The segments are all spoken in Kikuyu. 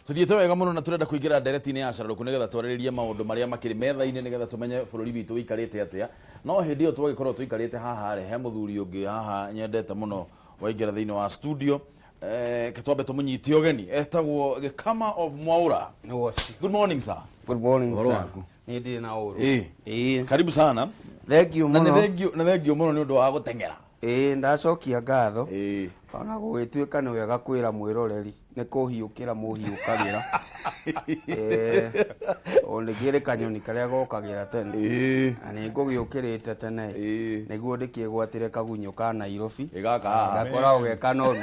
Tuthiĩte wega mũno na tũrenda kũingĩra ndereti-inĩ ya cararũkũ nĩgetha twarĩrĩrie maũndũ marĩa makĩrĩ metha-inĩ nĩgetha tũmenye bũrũri witũ ũikarĩte atĩa. No hĩndĩ ĩyo twagĩkorwo tũikarĩte haha rĩ, he mũthuri ũngĩ haha nyendete mũno waingĩra thĩinĩ wa studio. Reke twambe tũmũnyite ũgeni, etagwo Gĩkama of Mwaũra. Good morning, sir. Good morning, Ũhoro sir. waku? Niĩ ndirĩ na ũru. Ĩĩ. Karibu sana. Thank you Na nĩ mũno. thengiũ, nĩ thengiũ mũno nĩ ũndũ wa gũteng'era. Ĩĩ, ndacokia ngatho. Ona gũgĩtuĩka nĩ wega kwĩra mwĩroreri nĩ kũhiũkĩra mũhiũkagĩra. Tondũ nĩkĩrĩ kanyoni karĩa gokagĩra tene. Na nĩ ngũgĩũkĩrĩte tene nĩguo ndĩkĩgwatĩre kagunyũ ka Nairobi. Ĩ gaka haha. Gakoragwo ge kanoru.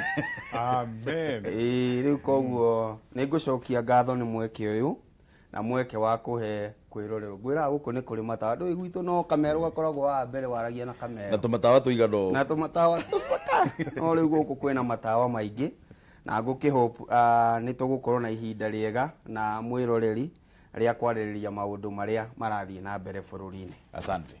Amen. Ĩĩ, rĩu koguo nĩ ngũcokia ngatho nĩ mweke ũyũ na mweke wa kũhe kwĩrorerwo. Ngwĩraga gũkũ nĩ kũrĩ matawa, ndũĩ gwitũ no kamero gakoragwo haha mbere waragia na kamero. Na tũmatawa tũigana ũũ. Na tũmatawa tũcaka. No rĩu gũkũ kwĩna matawa maingĩ na ngũkĩ hope nĩ tũgũkorwo na ihinda rĩega na mwĩroreri rĩa kwarĩrĩria maũndũ marĩa marathiĩ na mbere bũrũri-inĩ. Asante.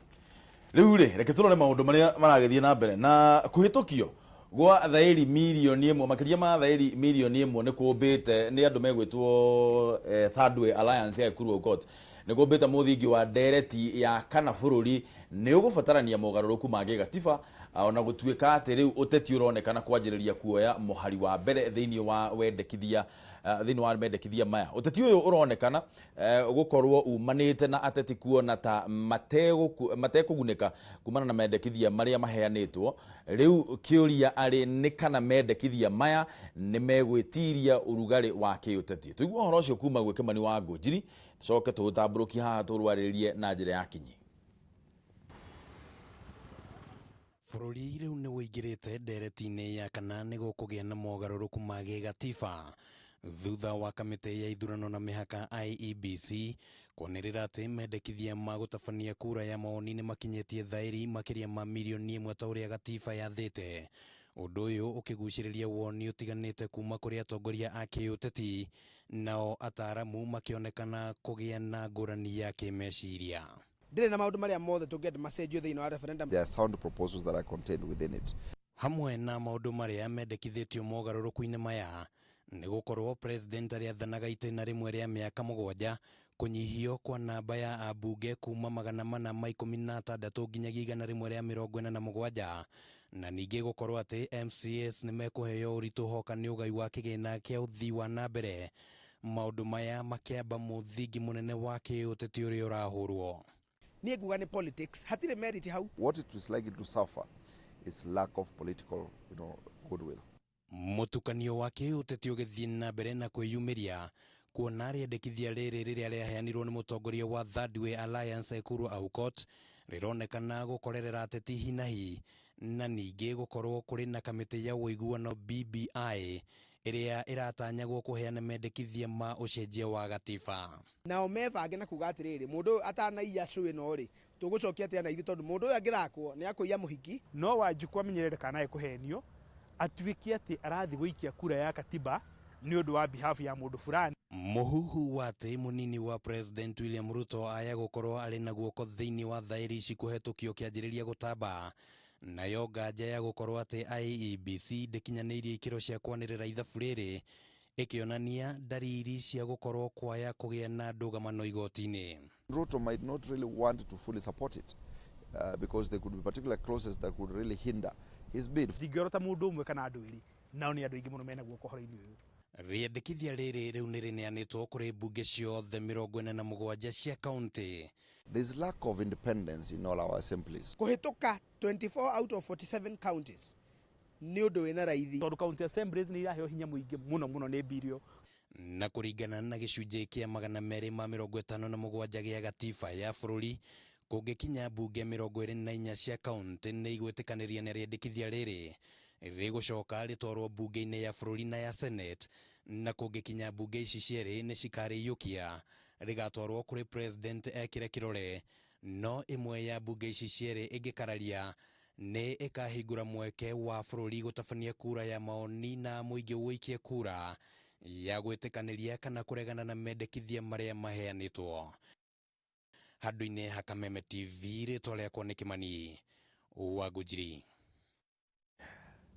Rĩu rĩ, reke tũrore maũndũ marĩa maragĩthiĩ na mbere na kũhĩtũkio gwa thaĩri mirioni ĩmwe, makĩria ma thaĩri mirioni ĩmwe nĩ kũmbĩte nĩ andũ megwĩtwo Third Way Alliance ya Ekuru Aukot, nĩ kũmbĩte mũthingi wa ndereti ya kana bũrũri nĩ ũgũbatarania mogarũrũku ma gĩgatiba, ona gũtuĩka atĩ rĩu ũteti ũronekana kwanjĩrĩria kuoya mũhari wa mbere thĩinĩ wa wendekithia, thĩinĩ wa mendekithia maya. Ũteti ũyũ ũronekana gũkorwo umanĩte na ateti kuona ta matekũgunĩka kumana na mendekithia marĩa maheanĩtwo. Rĩu kĩũria arĩ nĩ kana mendekithia maya nĩ megwĩtiria ũrugarĩ wa kĩũteti. Tũigue ũhoro ũcio kuma gwĩ Kĩmani wa Ngũnjiri, tũcoke tũũtambũrũkie haha tũrwarĩrĩrie na njĩra ya kinyi. Bũrũri rĩu nĩ ũingĩrĩte ndereti-inĩ ya kana nĩ gũkũgĩa na mogarũrũku ma gĩgatiba thutha wa kamĩtĩ ya ithurano na mĩhaka IEBC kwanĩrĩra atĩ mendekithia ma gũtabania kura ya mawoni nĩ makinyĩtie thaĩri makĩria ma mirioni ĩmwe ta ũrĩa gatiba yathĩte. Ũndũ ũyũ ũkĩgucĩrĩria woni ũtiganĩte kuma kũrĩ atongoria a kĩũteti, nao ataramu makĩonekana kũgĩa na ngũrani ya kĩmeciria. Ndĩrĩ na maũndũ marĩa mothe tũngĩenda macenjio thĩinĩ wa referendum. There are sound proposals that are contained within it. Hamwe na maũndũ marĩa mendekithĩtio mogarũrũku-inĩ maya nĩ gũkorwo President arĩathanaga itĩna rĩmwe rĩa mĩaka 7, kũnyihio kwa namba ya ambunge kuma 416 nginyagia 147, na ningĩ gũkorwo atĩ MCAs nĩ mekũheo ũritũ hoka nĩ ũgai wa kĩgĩna kĩa ũthii wa na mbere. Maũndũ maya makĩamba mũthingi mũnene wa kĩũteti ũrĩa ũrahũrwo. Niĩ nguga nĩ politics, hatirĩ merit hau. What it is likely to suffer is lack of political goodwill. Mũtukanio wa kĩũteti ũgĩthiĩ na mbere na kwĩyumĩria kuona rĩendekithia rĩrĩ rĩrĩa rĩaheanirwo nĩ mũtongoria wa Third Way Alliance Ekuru Aukot rĩronekana gũkorerera ateti hinahi, na ningĩ gũkorwo kũrĩ na kamĩtĩ ya ũiguano BBI ĩrĩa ĩratanyagwo kũheana mendekithia ma ũcenjia wa gatiba. Nao mebange na kuga atĩrĩrĩ, mũndũ ũyũ atanaiya cũĩ no rĩ, tũgũcokia atĩa na ithuĩ tondũ mũndũ ũyũ angĩthakwo nĩ akũiya mũhiki. No Wanjikũ amenyerere ndakanae kũhenio atuĩke atĩ arathiĩ gũikia kura ya katiba nĩ ũndũ wa behalf ya mũndũ fulani. Mũhuhu wa atĩ mũnini wa President William Ruto aya gũkorwo arĩ na guoko thĩinĩ wa thaĩri ici kũhetũkio kĩanjĩrĩria gũtamba, nayo nganja ya gũkorwo atĩ IEBC ndĩkinyanĩirie ikĩro cia kwanĩrĩra ithabu rĩrĩ ĩkĩonania ndariri cia gũkorwo kwaya kũgĩa na ndũgamano igoti-inĩ. Ruto might not really want to fully support it because there could be particular clauses that could really hinder his bid. Ndingĩorota mũndũ ũmwe kana andũ erĩ, nao nĩ andũ aingĩ mũno mena guoko ũhoro-inĩ ũyũ. Rĩendekithia rĩrĩ rĩu nĩ rĩneanĩtwo kũrĩ mbunge ciothe 47 cia kaunti. There is lack of independence in all our assemblies. Kũhĩtũka 24 out of 47 counties nĩ ũndũ wĩna raithi. Tondũ county assemblies nĩ iraheo hinya mũingĩ mũno mũno nĩ bill. Na kũringana na gĩcunjĩ kĩa 257 gĩa gatiba ya bũrũri, kũngĩkinya mbunge 24 cia kaunti nĩ igwĩtĩkanĩria na rĩendekithia rĩrĩ, rĩgũcoka rĩtwarwo mbunge-inĩ ya bũrũri na ya Senate, na kũngĩkinya mbunge ici cierĩ nĩ cikarĩiyũkia, rĩgatwarwo kũrĩ President ekĩre kĩrore, no ĩmwe ya mbunge ici cierĩ ĩngĩkararia nĩ ĩkahingũra mweke wa bũrũri gũtabania kura ya maoni na mũingĩ ũikie kura ya gwĩtĩkanĩria kana kũregana na mendekithia marĩa maheanĩtwo. Handũ-inĩ ha Kameme TV, rĩtwa rĩakwa nĩ Kĩmani wa Ngũnjiri.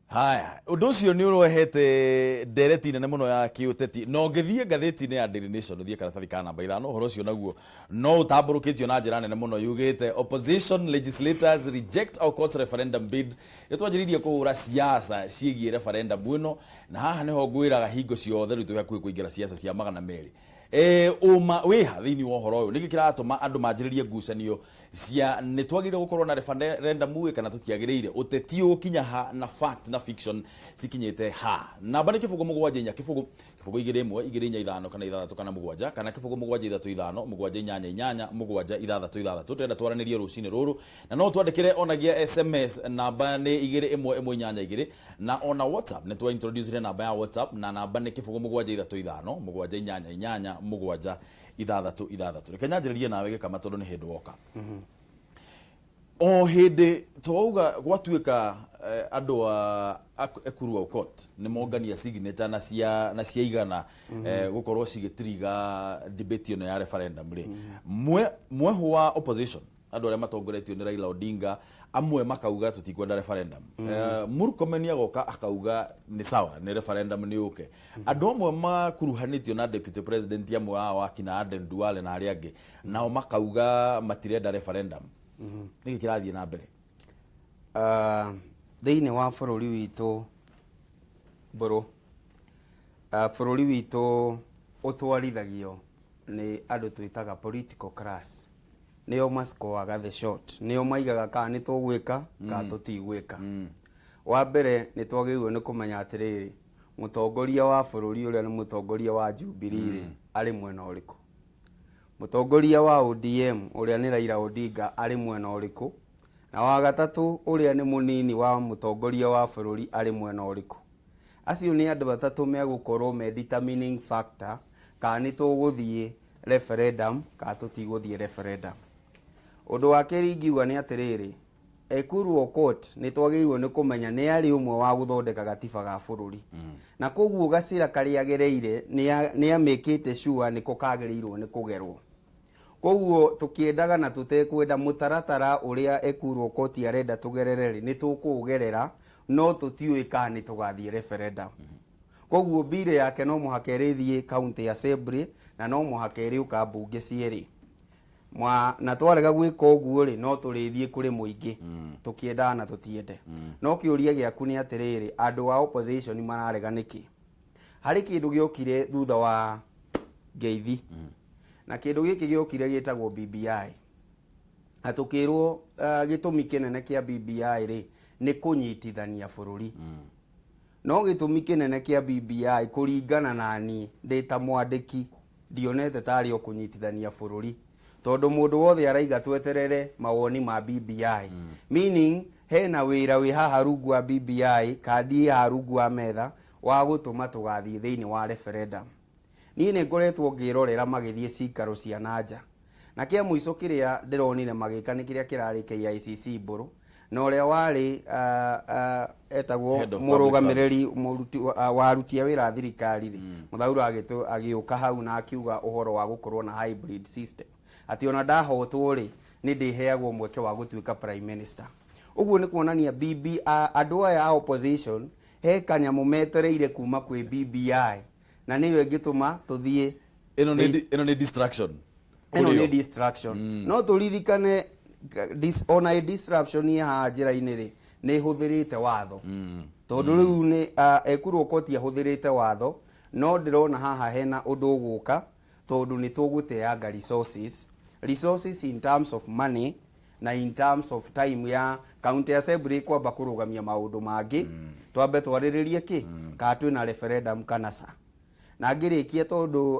Haya, ũndũ ũcio nĩ ũrehete ndereti nene mũno ya kĩũteti, na ũngĩthiĩ ngathĩti-inĩ ya Daily Nation, ũthiĩ karatathi ka namba 5, ũhoro ũcio naguo no ũtambũrũkĩtio na njĩra nene mũno, yugĩte opposition legislators reject Aukot's referendum bid. Nĩ twanjĩrĩirie kũhũra siasa ciĩgiĩ referendum ĩno, na haha nĩho ngwĩraga hingo ciothe rĩu twĩ hakuhĩ kũingĩra siasa cia 200. Ũma wĩha thĩinĩ wa ũhoro ũyũ, nĩkĩ kĩratũma andũ manjĩrĩrie ngucanio cia nĩ twagĩrĩire gũkorwo na referendum ĩ kana tũtiagĩrĩire, ũteti ũgũkinya ha na facts na fiction cikinyĩte ha. Namba nĩ 0 7 4 0 0 2 1 2 4 5 kana 6 kana 7 kana 0 7 3 5 7 8 8 7 6 6. Tũrenda twaranĩrie rũcinĩ rũrũ, na no twandĩkĩre onagia SMS, namba nĩ 2 1 1 8 2, na ona WhatsApp nĩ twa introduce namba ya WhatsApp, na namba nĩ 0 7 3 5 7 8 8 7 6 6. Reke nyanjĩrĩrie nawe Gĩkama, tondũ nĩ hĩndĩ woka. O hĩndĩ twauga gwatuĩka andũ a Ekuru Aukot nĩ mongania signature na cia na cia igana gũkorwo cigĩtiriga debate ĩno ya referendum rĩ, mwehu wa opposition, andũ arĩa matongoretio nĩ Raila Odinga, amwe makauga tũtikwenda referendum. Murkomen agoka akauga nĩ sawa, nĩ referendum nĩ yũke. Andũ amwe makuruhanĩtio na deputy president, amwe ao akina Aden Duale na arĩa angĩ, nao makauga matirenda referendum. Nĩkĩ kĩrathiĩ na mbere? Thĩinĩ wa bũrũri witũ mbũrũ, bũrũri witũ ũtwarithagio nĩ andũ twĩtaga political class, nĩo mascoaga the shot, nĩo maigaga kana nĩ tũgwĩka kana tũtigwĩka. Wa mbere, nĩ twagĩrĩirwo nĩ kũmenya atĩrĩrĩ, mũtongoria wa bũrũri ũrĩa nĩ mũtongoria wa Jubilee rĩ, arĩ mwena ũrĩkũ? Mũtongoria wa ODM ũrĩa nĩ Raila Odinga arĩ mwena ũrĩkũ? Na wa gatatũ, ũrĩa nĩ mũnini wa mũtongoria wa bũrũri, arĩ mwena ũrĩkũ? Acio nĩ andũ atatũ megũkorwo me determining factor kana nĩ tũgũthiĩ referendum kana tũtigũthiĩ referendum. Ũndũ wa kerĩ ingiuga nĩ atĩrĩrĩ, Ekuru Aukot nĩ twagĩrĩirwo nĩ kũmenya nĩ arĩ ũmwe wa gũthondeka gatiba ga bũrũri, na koguo gacĩra karĩa agereire nĩ amĩkĩte sure nĩko kagĩrĩirwo nĩ kũgerwo. Koguo tũkĩendaga na tũtekwenda, mũtaratara ũrĩa Ekuru Aukot arenda tũgerere rĩ, nĩ tũkũũgerera, no tũtiũĩ kana nĩ tũgathiĩ referendum. Koguo bill yake no mũhaka ĩrĩthiĩ county assembly na no mũhaka ĩrĩũka mbunge cierĩ. Na twarega gwĩka ũguo rĩ, no tũrĩthiĩ kũrĩ mũingĩ, tũkĩendaga na tũtiende. No kĩũria gĩaku nĩ atĩrĩrĩ, andũ a opposition mararega nĩkĩ? Harĩ kĩndũ gĩokire thutha wa ngeithi, na kĩndũ gĩkĩ gĩokire gĩtagwo BBI, na tũkĩrwo gĩtũmi kĩnene kĩa BBI rĩ, nĩ kũnyitithania bũrũri. No gĩtũmi kĩnene kĩa BBI, kũringana na niĩ ndĩ ta mwandĩki, ndionete tarĩ o kũnyitithania bũrũri, tondũ mũndũ wothe araiga tweterere mawoni ma BBI, meaning hena wĩra wĩ haha rungu wa BBI, kandi ĩ haha rungu wa metha wa gũtũma tũgathiĩ thĩinĩ wa referendum. Niĩ nĩ ngoretwo ngĩrorera magĩthiĩ cikaro cia nanja, na kĩa mũico kĩrĩa ndĩronire magĩka nĩ kĩrĩa kĩrarĩ KICC mbũrũ, na ũrĩa warĩ etagwo Head of public. Mũrũgamĩrĩri mũruti wa aruti a wĩra a thirikari rĩ, Muthaura, agĩũka hau na akiuga ũhoro wa gũkorwo na hybrid system, atĩ ona ndahotwo rĩ, nĩ ndĩheagwo mweke wa gũtuĩka prime minister. Ũguo nĩ kuonania BB, andũ aya a opposition he kanyamũ metereire kuma kwĩ BBI, na nĩyo ĩngĩtũma tũthiĩ. Ĩno nĩ distraction. Ĩno Kũrĩ nĩ o. distraction. No tũririkane ona ĩ disruption ĩ haha njĩra-inĩ rĩ, nĩ ĩhũthĩrĩte watho, tondũ rĩu nĩ Ekuru Aukot ahũthĩrĩte watho. No ndĩrona haha hena ũndũ ũgũka, tondũ nĩ tũgũteanga resources in terms of money na in terms of time ya county assembly kwamba kũrũgamia maũndũ mangĩ, twambe twarĩrĩrie kĩ kana twĩna referendum kana ca. Na ngĩrĩkia, tondũ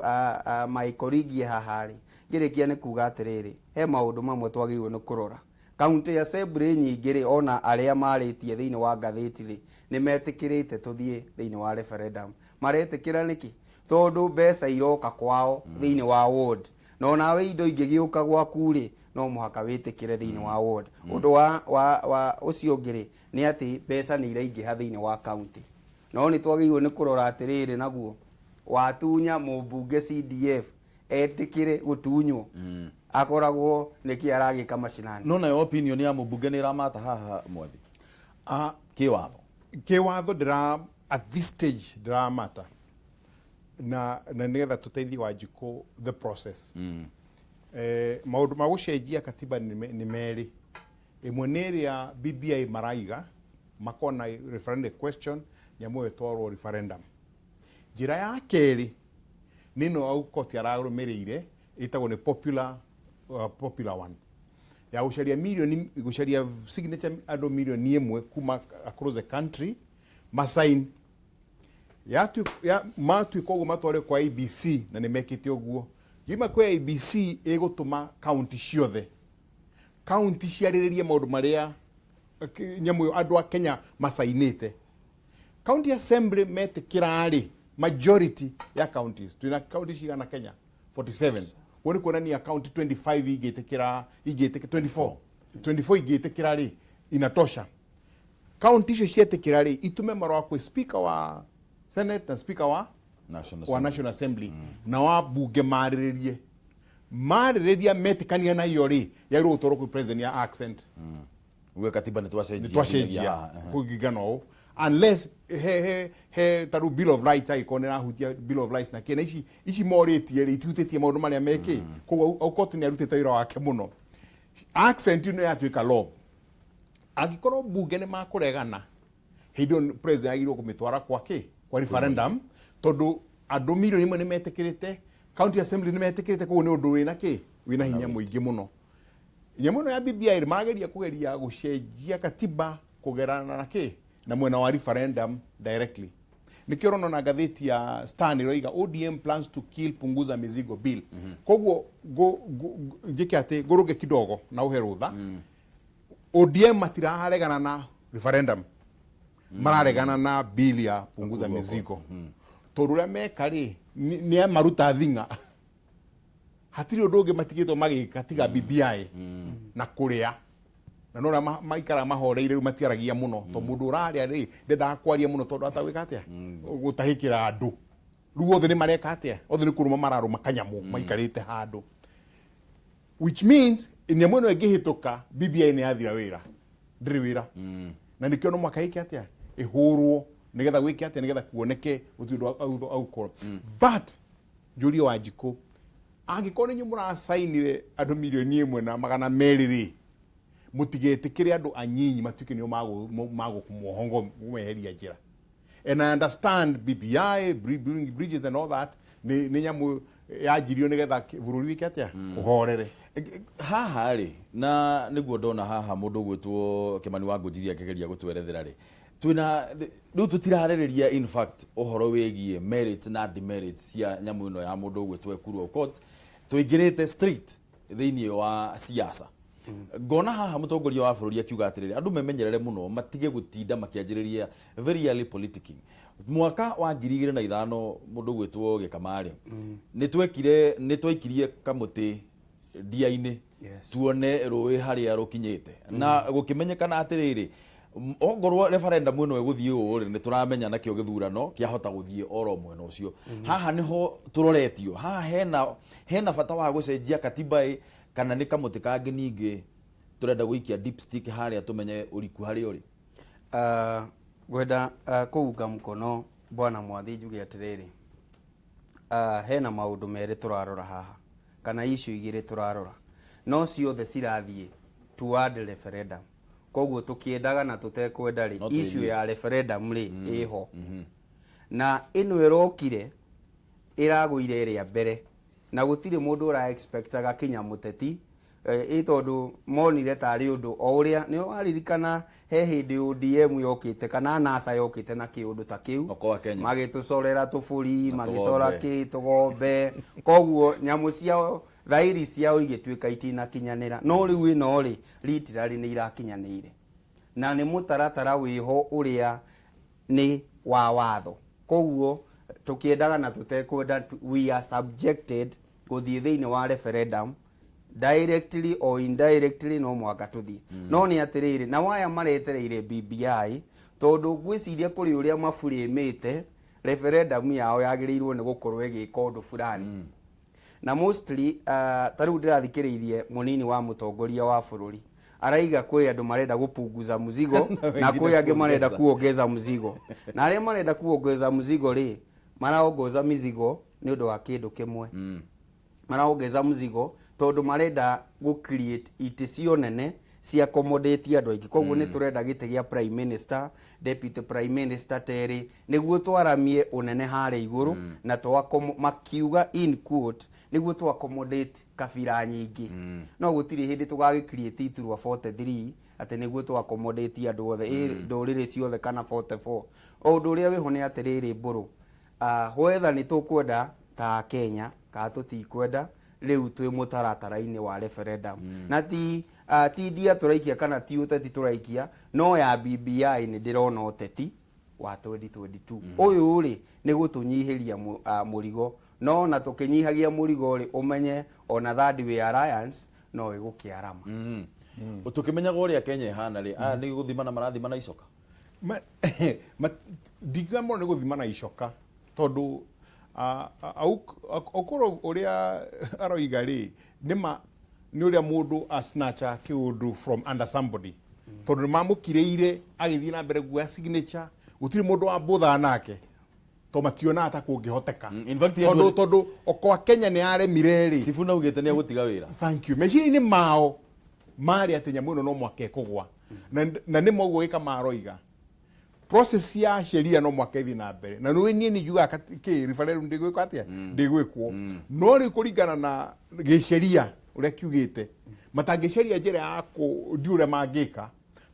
my colleague haha rĩ, ngĩrĩkia nĩ kuga atĩrĩrĩ, he maũndũ mamwe twagĩrĩirwo nĩ kũrora. County assembly nyingĩ rĩ, ona arĩa marĩtie thĩinĩ wa ngathĩti rĩ, nĩ metĩkĩrĩte tũthiĩ thĩinĩ wa referendum. Maretĩkĩra nĩkĩ? Tondũ mbeca iroka kwao thĩinĩ wa ward, na onawe indo ingĩgĩũka gwaku rĩ, no mũhaka wĩtĩkĩre thĩinĩ wa ward. Ũndũ wa ũcio ũngĩ rĩ, nĩ atĩ mbeca nĩ iraingĩha thĩinĩ wa county, no nĩ twagĩrĩirwo nĩ kũrora atĩrĩrĩ, naguo watunya mũmbunge CDF etĩkĩre gũtunywo, akoragwo nĩkĩ aragĩka macinani? No nayo opinion ya mũmbunge nĩ ĩramata haha, mwathi, kĩwatho. Kĩwatho ndĩra at this stage ndĩramata na nĩgetha tũteithie Wanjikũ the process. Maũndũ ma gũcenjia katiba nĩ merĩ. Ĩmwe nĩ ĩrĩa BBI maraiga makona referendum question, nyamũ ĩyo ĩtwarwo referendum. Njĩra ya kerĩ nĩ ĩno Aukot ararũmĩrĩire, ĩtagwo nĩ popular one, ya gũcaria milioni, gũcaria signature andũ 1 million kuma across the country masign matuĩka ũguo, matware kwa IEBC, na nĩ mekĩte ũguo. Yuma kwĩ IEBC ĩgũtũma kaunti ciothe, kaunti ciarĩrĩrie maũndũ marĩa nyamũ ĩyo andũ a Kenya macainĩte. County assembly metĩkĩra rĩ, majority ya counties, twĩna county cigana Kenya? 47. Ũguo nĩ kuonania county 25 ingĩtĩkĩra, ingĩtĩkĩra 24, 24 ingĩtĩkĩra rĩ, inatosha. County icio cietĩkĩra rĩ, itume marũa kwĩ speaker wa senate na speaker wa National wa Assembly. National Assembly na wa bunge, marĩrĩrie. Marĩrĩria metĩkania na iyo rĩ, yagĩrĩirwo gũtwarwo kwĩ president ya assent. Uge katiba nĩ twacenjia. Nĩ twacenjia kũringana ũũ, unless he taru Bill of Rights, angĩkorwo nĩ ĩrahutia Bill of Rights na kĩ na ici morĩtie rĩ, itihutĩtie maũndũ marĩa mekĩ. Koguo Aukot nĩ arutĩte wĩra wake mũno. Assent ĩno yatuĩka law, angĩkorwo bunge nĩ makũregana, hĩndĩ ĩyo president agĩrĩirwo kũmĩtwara kwa kĩ, kwa referendum, tondũ andũ 1 million nĩ metĩkĩrĩte, county assembly nĩ metĩkĩrĩte. Koguo nĩ ũndũ wĩna kĩ, wĩna hinya mũingĩ mũno. Nyamũ ĩno ya BBI marageria kũgeria gũcenjia katiba kũgerana na kĩ, na mwena wa referendum directly. Nĩkĩo ũrona na ngathĩti ya Star ĩroiga ODM plans to kill Punguza Mizigo bill. Koguo njĩke atĩ ngũrũge kidogo na ũhe rũtha. ODM matiraregana na referendum, mararegana na bill ya Punguza Mizigo, tondũ ũrĩa meka rĩ, nĩ maruta thing'a, hatirĩ ũndũ ũngĩ matigĩtwo magĩka tiga BBI na kũrĩa, na no ũrĩa maikaraga mahoreire rĩu, matiaragia mũno, tondũ mũndũ ũrarĩa rĩ, ndendaga kwaria mũno, tondũ atagwĩka atĩa, gũtahĩkĩra andũ. Rĩu othe nĩ mareka atĩa? Othe nĩ kũrũma mararũma kanyamũ maikarĩte handũ, which means nyamũ ĩno ĩngĩhĩtũka, BBI nĩ yathira wĩra, ndĩrĩ wĩra. Na nĩkĩo no mwaka ĩke atĩa, ĩhũrwo, nĩgetha gwĩke atĩa, nĩgetha kuoneke gũtirĩ ũndũ agũkorwo. But njũrie Wanjikũ, angĩkorwo nĩ inyuĩ mũracainire andũ 1,200,000 rĩ, mũtigetĩkĩre andũ anyinyi matuĩke nĩo magũkũmwohongo kũmeheria njĩra. And I understand BBI, building bridges and all that, nĩ nyamũ yanjirio nĩgetha bũrũri wĩke atĩa, ũhorere. Haha rĩ, na nĩguo ndona haha mũndũ ũgwĩtwo Kimani wa Ngũnjiri akĩgeria gũtwerethera rĩ, twĩna rĩu tũtirarĩrĩria in fact ũhoro wĩgiĩ merits na demerits cia nyamũ ĩno ya mũndũ ũgwĩtwo Ekuru Aukot. Tũingĩrĩte straight thĩinĩ wa siasa. Ngona haha mũtongoria wa bũrũri akiuga atĩrĩrĩ, andũ memenyerere mũno, matige gũtinda makĩanjĩrĩria very early politicking. Mwaka wa 2005, mũndũ ũgwĩtwo Gĩkamarĩ, nĩ twekire, nĩ twaikirie kamũtĩ ndia-inĩ tuone rũĩ harĩa rũkinyĩte, na gũkĩmenyekana atĩrĩrĩ, ongorwo referendum ĩno ĩgũthiĩ ũũ rĩ, nĩ tũramenya nakĩo gĩthurano kĩahota gũthiĩ oro mwena ũcio. Haha nĩho tũroretio haha, hena bata wa gũcenjia katiba ĩ, kana nĩ kamũtĩ kangĩ ningĩ tũrenda gũikia dipstick harĩa tũmenye ũriku harĩa ũrĩ? Ngwenda kũunga mkono bwana Mwathi, njuge atĩrĩrĩ, hena maũndũ merĩ tũrarora haha, kana icio igĩrĩ tũrarora, no ciothe cirathiĩ toward referendum. Koguo tũkĩendaga na tũtekwenda rĩ, No issue twĩthiĩ. ya referendum rĩ, ĩho, na ĩno ĩrokire ĩragũire ĩrĩa mbere, na gũtirĩ mũndũ ũra expectaga kinya mũteti ĩ, tondũ monire tarĩ ũndũ o ũrĩa nĩ waririkana he hĩndĩ ODM yokĩte kana NASA yokĩte na kĩũndũ ta kĩu. Okoa Kenya. Magĩtũcorera tũbũri, Na magĩcora tũgombe. kĩ tũgombe. Koguo nyamũ ciao, thairi ciao igĩtuĩka itinakinyanĩra. No rĩu ĩno rĩ, literally nĩ irakinyanĩire, na nĩ mũtaratara wĩho ũrĩa nĩ wa watho. Koguo tũkĩendaga na tũtekwenda, we are subjected gũthiĩ thĩinĩ wa referendum directly or indirectly, no mũhaka tũthiĩ. No nĩ atĩrĩrĩ, na waya maretereire BBI, tondũ ngwĩciria kũrĩ ũrĩa maburimĩte referendum yao yagĩrĩirwo nĩ gũkorwo ĩgĩka ũndũ fulani. Na mostly, ta rĩu ndĩrathikĩrĩirie mũnini wa mũtongoria wa bũrũri. Araiga kwĩ andũ marenda gũpunguza mzigo Na na wengine kwĩ angĩ marenda kuongeza. Kuongeza mzigo, na arĩa marenda kuongeza mzigo rĩ, maraongoza mizigo nĩ ũndũ wa kĩndũ kĩmwe. Maraongeza mzigo tondũ marenda gũ create itĩ cio nene cia accommodate andũ aingĩ. Koguo nĩ tũrenda gĩtĩ gĩa prime minister, deputy prime minister terĩ, nĩguo twaramie ũnene harĩa igũrũ na twa makiuga, in quote, nĩguo twa accommodate kabira nyingĩ. No gũtirĩ hĩndĩ tũgagĩ create iturwa 43 atĩ nĩguo twa accommodate andũ othe, ndũrĩrĩ ciothe, kana 44. O ũndũ ũrĩa wĩho nĩ atĩrĩrĩ, mbũrũ, whether nĩ tũkwenda ta Kenya kana tũtikwenda, rĩu twĩ mũtaratara-inĩ wa referendum na ti ti ndia tũraikia kana ti ũteti tũraikia, no ya BBI nĩ ndĩrona ũteti wa 2022 ũyũ rĩ, nĩ gũtũnyihĩria mũrigo. No na tũkĩnyihagia mũrigo rĩ, ũmenye ona third way alliance no ĩgũkĩarama. Tũkĩmenyaga ũrĩa Kenya ĩhana rĩ, aya nĩ gũthimana marathimana icoka. Ndingiuga mũno nĩ gũthima na icoka, tondũ okorwo ũrĩa aroiga rĩ, nĩma nĩ ũrĩa mũndũ asnatcha kĩũndũ from under somebody, tondũ nĩ mamũkirĩire agĩthiĩ na mbere kuoya signature, gũtirĩ mũndũ wambũthaa nake, to mationaga ta kũngĩhoteka. In fact, tondũ tondũ okoa Kenya nĩ yaremire rĩ. Sifuna augĩte nĩ egũtiga wĩra. Thank you. Meciria-inĩ mao marĩ atĩ nyamũ ĩno no mwaka ĩkũgwa, na nĩ moguo gĩka maroiga process ya sheria no mwaka ĩthiĩ na mbere, na nĩ niĩ nĩ njugaga kĩ referendum ndĩgwĩkwo atĩa, ndĩgwĩkwo. No rĩu kũringana na gĩsheria ũrĩa kiugĩte, matangĩceria njĩra ya kũ ndi ũrĩa mangĩka,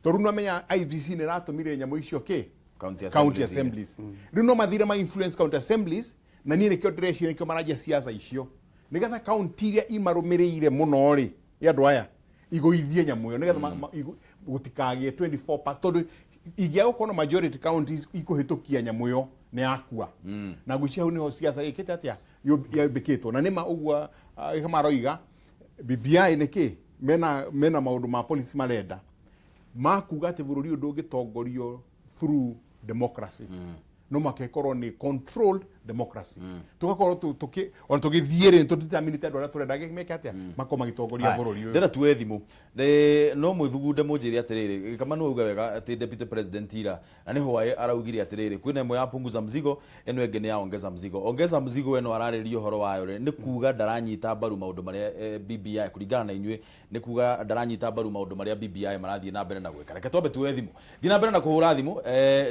tondũ nĩmamenya IEBC nĩ ĩratũmire nyamũ icio kĩ County county assemblies. Assemblies rĩu no mathire ma influence county assemblies, na niĩ nĩkĩo ndĩreciria nĩkĩo maranjia ciaca icio, nĩgetha county iria imarũmĩrĩire mũno rĩ, ya andũ aya igũithie nyamũ ĩyo, nĩgetha gũtikagĩe 24, tondũ ingĩaga gũkorwo na majority counties ikũhĩtũkia nyamũ ĩyo, nĩ yakua. Na ngwĩciria hau nĩho ciaca ĩkĩte atĩa, yambĩkĩtwo. Na nĩma ũguo maroiga BBI nĩ kĩ mena maũndũ ma policy marenda makuga atĩ bũrũri ũyũ ndũngĩtongorio through democracy, no makekorwo nĩ controlled democracy. Tugakorwo ona tũgĩthiĩ rĩ, tũdeterminĩte andũ arĩa tũrenda meke atĩa, makorwo magĩtongoria bũrũri ũyũ. Ndĩrenda tuoe thimũ. No mwĩthugunde mũnjĩre atĩrĩrĩ, kama nĩ auga wega atĩ deputy president ira na nĩ hwaĩ araugire atĩrĩrĩ, kwĩna ĩmwe ya punguza mzigo, ĩno ĩngĩ nĩ ya ongeza mzigo. Ongeza mzigo ĩno ararĩria ũhoro wayo rĩ, nĩ kuga ndaranyita mbaru maũndũ marĩa BBI, kũringana na inyuĩ, nĩ kuga ndaranyita mbaru maũndũ marĩa BBI marathiĩ na mbere na gwĩka. Reke twambe tuoe thimũ. Thiĩ na mbere na kũhũra thimũ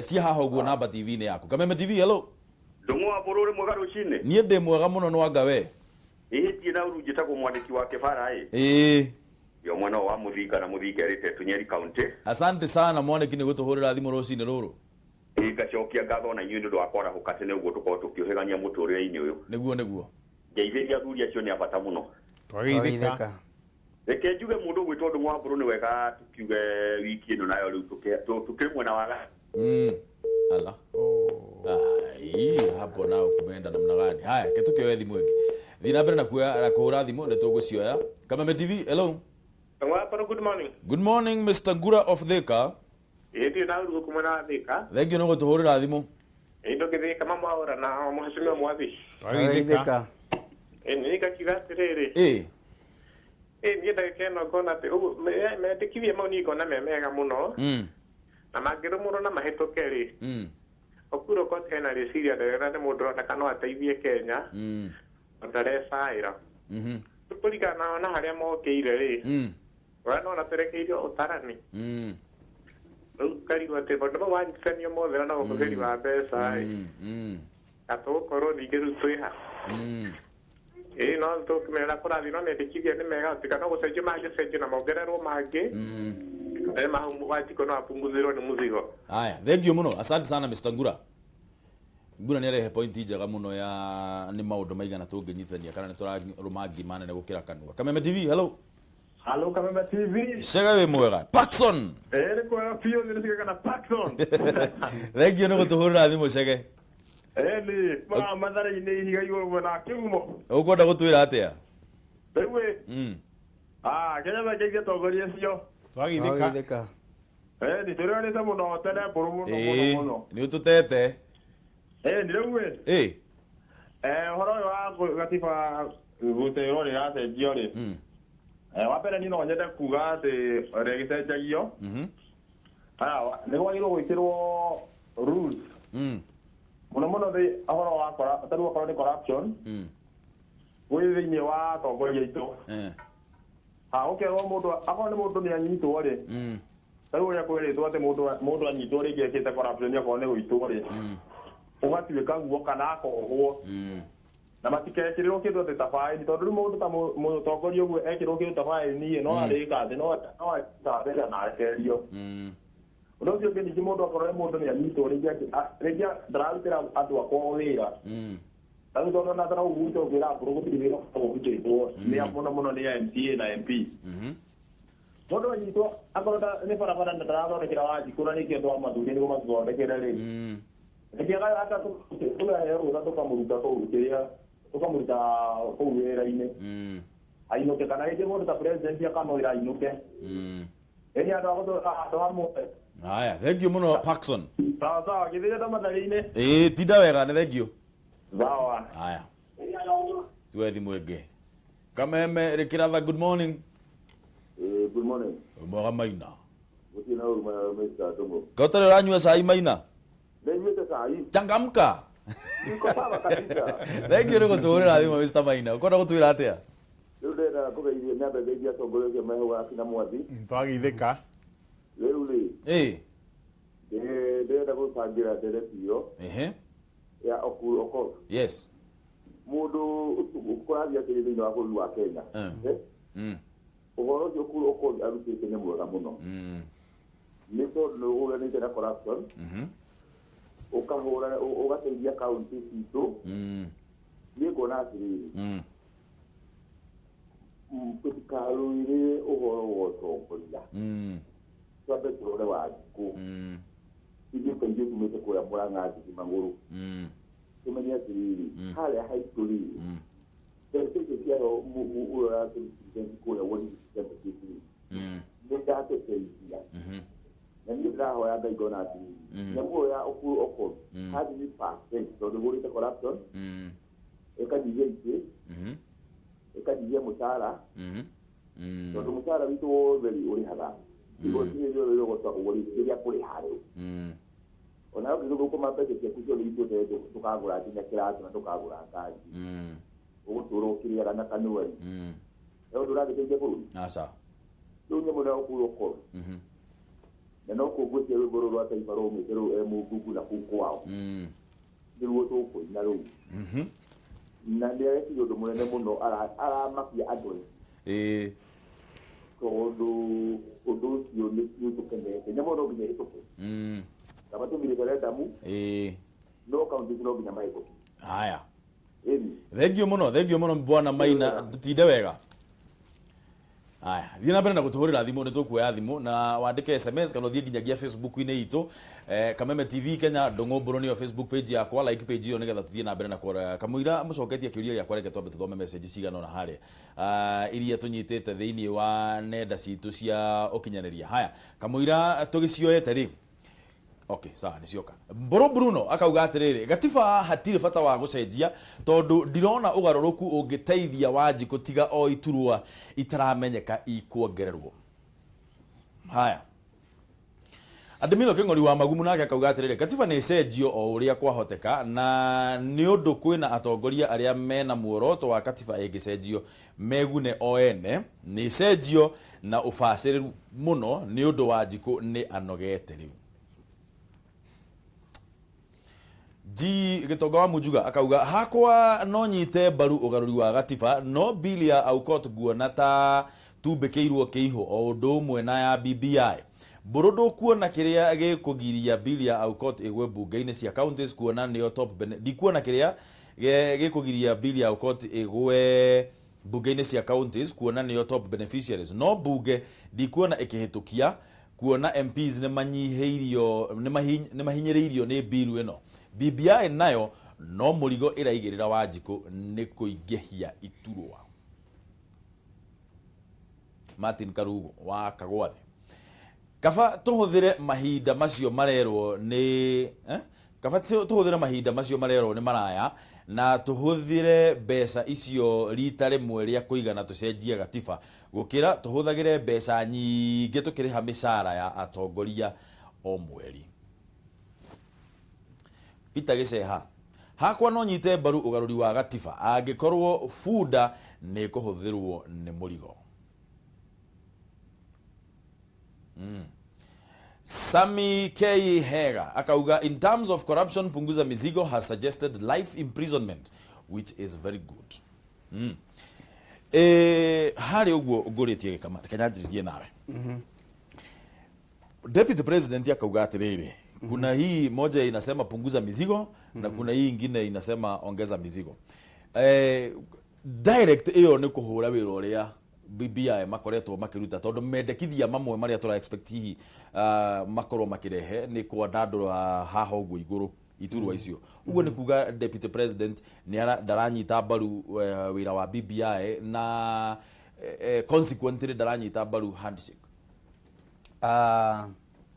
cia haha ũguo namba TV-inĩ yaku. Kameme TV, hello. Ndũng'ũ wa bũrũri, mwega rũcinĩ. Niĩ ndĩ mwega mũno, nwanga we? Ĩhĩtie na ũru, njĩtagwo mwandĩki wa kĩbara ĩ. Yo mwena wa Mũthinga na Mũthinga ĩrĩte Nyeri County. Asante sana, mwanĩki, nĩ gũtũhũrĩra thimũ rũcinĩ rũrũ. Ĩ, ngacokia ngatho na inyuĩ nĩ ũndũ wa kwarahũka tene ũguo tũkorwo tũkĩũhĩgania mũtũrĩre-inĩ ũyũ. Nĩguo. Ngeithĩria athuri acio, nĩ a bata mũno. Twageithĩka. Reke njuge mũndũ ũgwĩtwo Ndũng'ũ wa Mbũrũ nĩ wega tukiuge wiki ĩno nayo rĩu tũkĩrĩ mwena wa Ala. Ai, hapo nao kumeenda namna gani? Haya, ke tukioe thimũ ĩngĩ. Thiĩ na mbere na kuoya na kũhũra thimũ, nĩ tũgũcioya. Kameme TV, hello. Waparo, good morning. Good morning, Mr. Ngura of Thika. Ĩĩ, na ũrugu kumwe na Thika. Thank you nĩ gũtũhũrĩra thimũ. Ĩĩ, ndũgĩthika mamwaũra na mheshimiwa Mwathi. Twageithĩka. Ĩĩ, nĩ ngakiuga atĩrĩrĩ. Ĩĩ, niĩ ndagĩka ĩno ngona atĩ ũguo mendekithia mau niĩ ngona me mega mũno na mangĩrũmũrwo na mahĩtũke rĩ, Okuro Kot hena rĩciria rĩega, nĩ mũndũ ũroneka no ateithie Kenya na ndarecaĩra. Kũringana na harĩa mokĩire rĩ, ũrĩa nona twerekeirio ũtarani. Rĩu ngarigwo atĩ maũndũ mau wanyitithanio mothe na ũhũthĩri wa mbeca ĩ, na tũgũkorwo ningĩ rĩu twĩha. Ĩĩ, no tũkĩmenya kũrathiĩ, no mendekithia nĩ mega, tiga no gũcenjio mangĩcenjio na mongererwo mangĩ. Mau Wanjikũ no apunguzĩrwo nĩ mũzigo. Haya, thank you mũno. Asante sana, Mr. Ngura. Ngura nĩ arehe point njega mũno ya nĩ maũndũ maigana tũngĩnyitithania kana nĩ tũrarũma ngima nene gũkĩra kanua. Kameme TV, hello. Halo, Kameme TV. Cega, wĩ mwega? Paxson. Eh, nĩ kwega biũ, nĩ cigega na Paxson. Thank you nĩ gũtũhũrĩra thimũ, Cege. Eh, nĩ ma mathara-inĩ ihiga igũrũ mwena wa Kĩgumo. Ũkwenda gũtwĩra atĩa? Rĩu ĩ, Kenya mengeithie atongoria acio. Twageithĩka. Eh, nĩ tũrĩanĩte mũno tene mbũrũ mũno mũno mũno. Nĩ ũtũtete. Eh, nĩ rĩu ĩ, ũhoro ũyũ wa gatiba gũtĩrwo nĩ ĩracenjio rĩ. Wa mbere niĩ no nyende kuga atĩ ũrĩa gĩcenjagio. Haya, nĩ kwagĩrĩirwo gwĩkĩrwo rules. Mũno mũno thĩ ũhoro wa ta rĩu okorwo nĩ corruption. Gwĩ thĩinĩ wa atongoria aitũ. Ha gũkerwo mũndũ akorwo nĩ mũndũ nĩ anyitwo rĩ. Ta rĩu ũrĩa kwĩrĩtwo atĩ mũndũ anyitwo rĩngĩ ekĩte corruption okorwo nĩ gũitwo rĩ. Ũgatuĩka guo kana akohwo. Na matikekĩrĩrwo kĩndũ atĩ ta faini tondũ rĩu mũndũ ta mũtongoria ũguo ekĩrwo kĩndũ ta faini no arĩka atĩ no arĩka na arekererio. Ũndũ ũcio ũngĩ ningĩ mũndũ akorwo nĩ mũndũ nĩ anyitwo rĩngĩ ndararutĩra andũ a kwao wĩra. Ta rĩu tondũ ona tarau gwitũ ngwĩra mbũrũ gũtirĩ wĩra ũrutĩtwo nĩ mũno mũno nĩ MCA na MP. Mũndũ anyitwo akorwo nĩ barabara na ndarathondekera Wanjikũ na nĩkĩo andũ a mathuri nĩguo matũthondekere rĩ. Rĩngĩ tũkaheo rũtha tũkamũruta kũu kĩrĩa tũkamũruta kũu wĩra-inĩ. Ainũke kana rĩngĩ mũndũ ta president akamwĩra ainũke. Ĩni andũ a gũtũra handũ hamwe. Haya, thank you mũno Parkson. Sawa sawa, gĩthĩre ta matharĩ-inĩ. Ĩĩ, tinda wega, nĩ thank you. Sawa. Haya. Tuwe thimũ ĩngĩ. Kameme Rĩkĩratha, good morning. Good morning. Mwega Maina. Gũtirĩ na ũru Mr. Ndũng'ũ. Ka ũtarĩ ũranyua cai Maina? Nĩnyuĩte cai. Changamka. Niko sawa kabisa. Thank you nĩ gũtũhũrĩra thimũ Mr. Maina. Ũkwenda gũtwĩra atĩa? Rĩu ndĩrenda kũgeithia nyambe ngeithie atongoria acio me hau akina Mwathi. Twageithĩka. Rĩu rĩ. Ĩĩ. Ndĩrenda gũcangĩra ndereti ĩyo. Ehe. Ya Ekuru Aukot. Yes. Mũndũ kũrathiĩ atĩrĩ thĩinĩ wa bũrũri wa Kenya. Ũhoro ũcio Ekuru Aukot arutĩte nĩ mwega mũno. Nĩ tondũ nĩ ũhũranĩte na corruption. Ũkahũra ũgateithia kaunti citũ. Niĩ nguona atĩrĩrĩ. Tũtikarũĩrĩre ũhoro wa ũtongoria. Twambe tũrore Wanjikũ. Ithuĩ ta ithuĩ tumĩte kũrĩa Mũrang'a Njigi Magũrũ. Tũmenye atĩrĩrĩ, harĩa haitũ rĩ, mbeca icio ciaheo ũrĩa ũratũrepresent kũrĩa ward representative rĩ, nĩ ndatũteithia. Na niĩ ndĩrahoya Ngai ngona atĩrĩrĩ, nyamũ ĩyo ya Ekuru Aukot, 100% tondũ ĩhũrĩte corruption, ĩkanyihia itĩ, ĩkanyihia mũcara, tondũ mũcara witũ wothe rĩ ũrĩhaga. Igoti rĩrĩ rĩrogotagwo rĩ, rĩrĩa kũrĩha andũ. Ona ũngĩthũkũma mbeca ciaku ciothe itũte ndũkagũra nginya kĩratũ na ndũkagũra ngari. Ũgũtũra ũkĩrĩaga na kanua rĩ. He ũndũ ũragĩteithia bũrũri? Aca. Rĩu nyamũ ĩno ya Ekuru Aukot. Na no kũngwĩcia rwĩmbo rũrũ rwa taifa rwaumĩte rũu e Mũngungu na kũu kwao. Nĩruo tũkũina rũu. Na nĩ arekire ũndũ mũnene mũno aramakia andũ aingĩ. Ĩĩ. Tondũ ũndũ ũcio nĩ ũtũkenete. Nyamũ no nginya ĩhĩtũke. Kaba tũthiĩ referendum. Ĩĩ. No kaunti no nginya mahĩtũke. Haya. Ĩni. Thank you mũno, thank you mũno bwana Maina, tũtinde wega. Haya, thiĩ na mbere na gũtũhũrĩra thimũ, nĩ tũkuoya thimũ na wandĩke SMS kana ũthiĩ nginyagia Facebook-inĩ itũ, Kameme TV Kenya, Ndũng'ũ Mbũrũ nĩyo Facebook page yakwa, like page ĩyo nĩgetha tũthiĩ na mbere na kwara. Kamũira mũcoketie kĩũria gĩakwa, reke twambe tũthome message cigana ũna harĩa iria tũnyitĩte thĩinĩ wa nenda citũ cia ũkinyanĩria. Haya, kamũira tũgĩcioete rĩ, Okay, sawa nĩ cioka. Mbũrũ Bruno akauga atĩrĩrĩ, gatiba hatirĩ bata wa gũcenjia tondũ ndirona ũgarũrũku ũngĩteithia Wanjikũ tiga o iturwa itaramenyeka ikuongererwo. Haya. Ademino Kĩng'ori wa Magumu nake akauga atĩrĩrĩ, katiba nĩ ĩcenjio o ũrĩa kwahoteka na nĩ ũndũ kwĩna atongoria arĩa mena muoroto wa katiba ĩngĩcenjio megune o ene, nĩ ĩcenjio na ũbacĩrĩru mũno nĩ ũndũ Wanjikũ nĩ anogete rĩu. G Gĩtonga wa Munjuga akauga hakwa no nyite mbaru ũgarũri wa gatiba no bill ya Aukot nguona ta tumbĩkĩirwo kĩihũ o ũndũ ũmwe na ya BBI. Mbũrũ ndũkuona kĩrĩa gĩkũgiria bill ya Aukot ĩgwe mbunge-inĩ cia counties kuona nĩo top ndikuona kĩrĩa gĩkũgiria bill ya Aukot ĩgwe mbunge-inĩ cia counties kuona nĩo top beneficiaries no mbunge ndikuona ĩkĩhĩtũkia kuona MPs nĩ manyihĩirio nĩ mahinyĩrĩirio nĩ bill ĩno. BBI nayo no mũrigo ĩraigĩrĩra Wanjikũ nĩ kũingĩhia iturwa. Martin Karugo wa Kagwathi. Kaba tũhũthĩre mahinda macio marerwo nĩ Kaba tũhũthĩre mahinda macio marerwo nĩ maraya na tũhũthĩre mbeca icio rita rĩmwe rĩa kũigana tũcenjie gatiba gũkĩra tũhũthagĩre mbeca nyingĩ tũkĩrĩha mĩcara ya atongoria o mweri. Peter Gĩceha, hakwa no nyite mbaru ũgarũri wa gatiba angĩkorwo bunda nĩ kũhũthĩrwo nĩ mũrigo. Sami K. Hega akauga, in terms of corruption, Punguza Mizigo has suggested life imprisonment, which is very good. Harĩ ũguo ngũrĩtie gĩkama, reke nyanjĩrĩrie nawe. Deputy President akauga atĩrĩrĩ, kuna hii moja inasema punguza mizigo na kuna hii ingine inasema ongeza mizigo. Direct ĩyo nĩ kũhũra wĩra ũrĩa BBI makoretwo makĩruta, tondũ mendekithia mamwe marĩa tũra expect hihi makorwo makĩrehe nĩ kwandandũra haha ũguo igũrũ iturwa icio. Ũguo nĩ kuga Deputy President nĩ ndaranyita mbaru wĩra wa BBI na consequently ndaranyita mbaru handshake.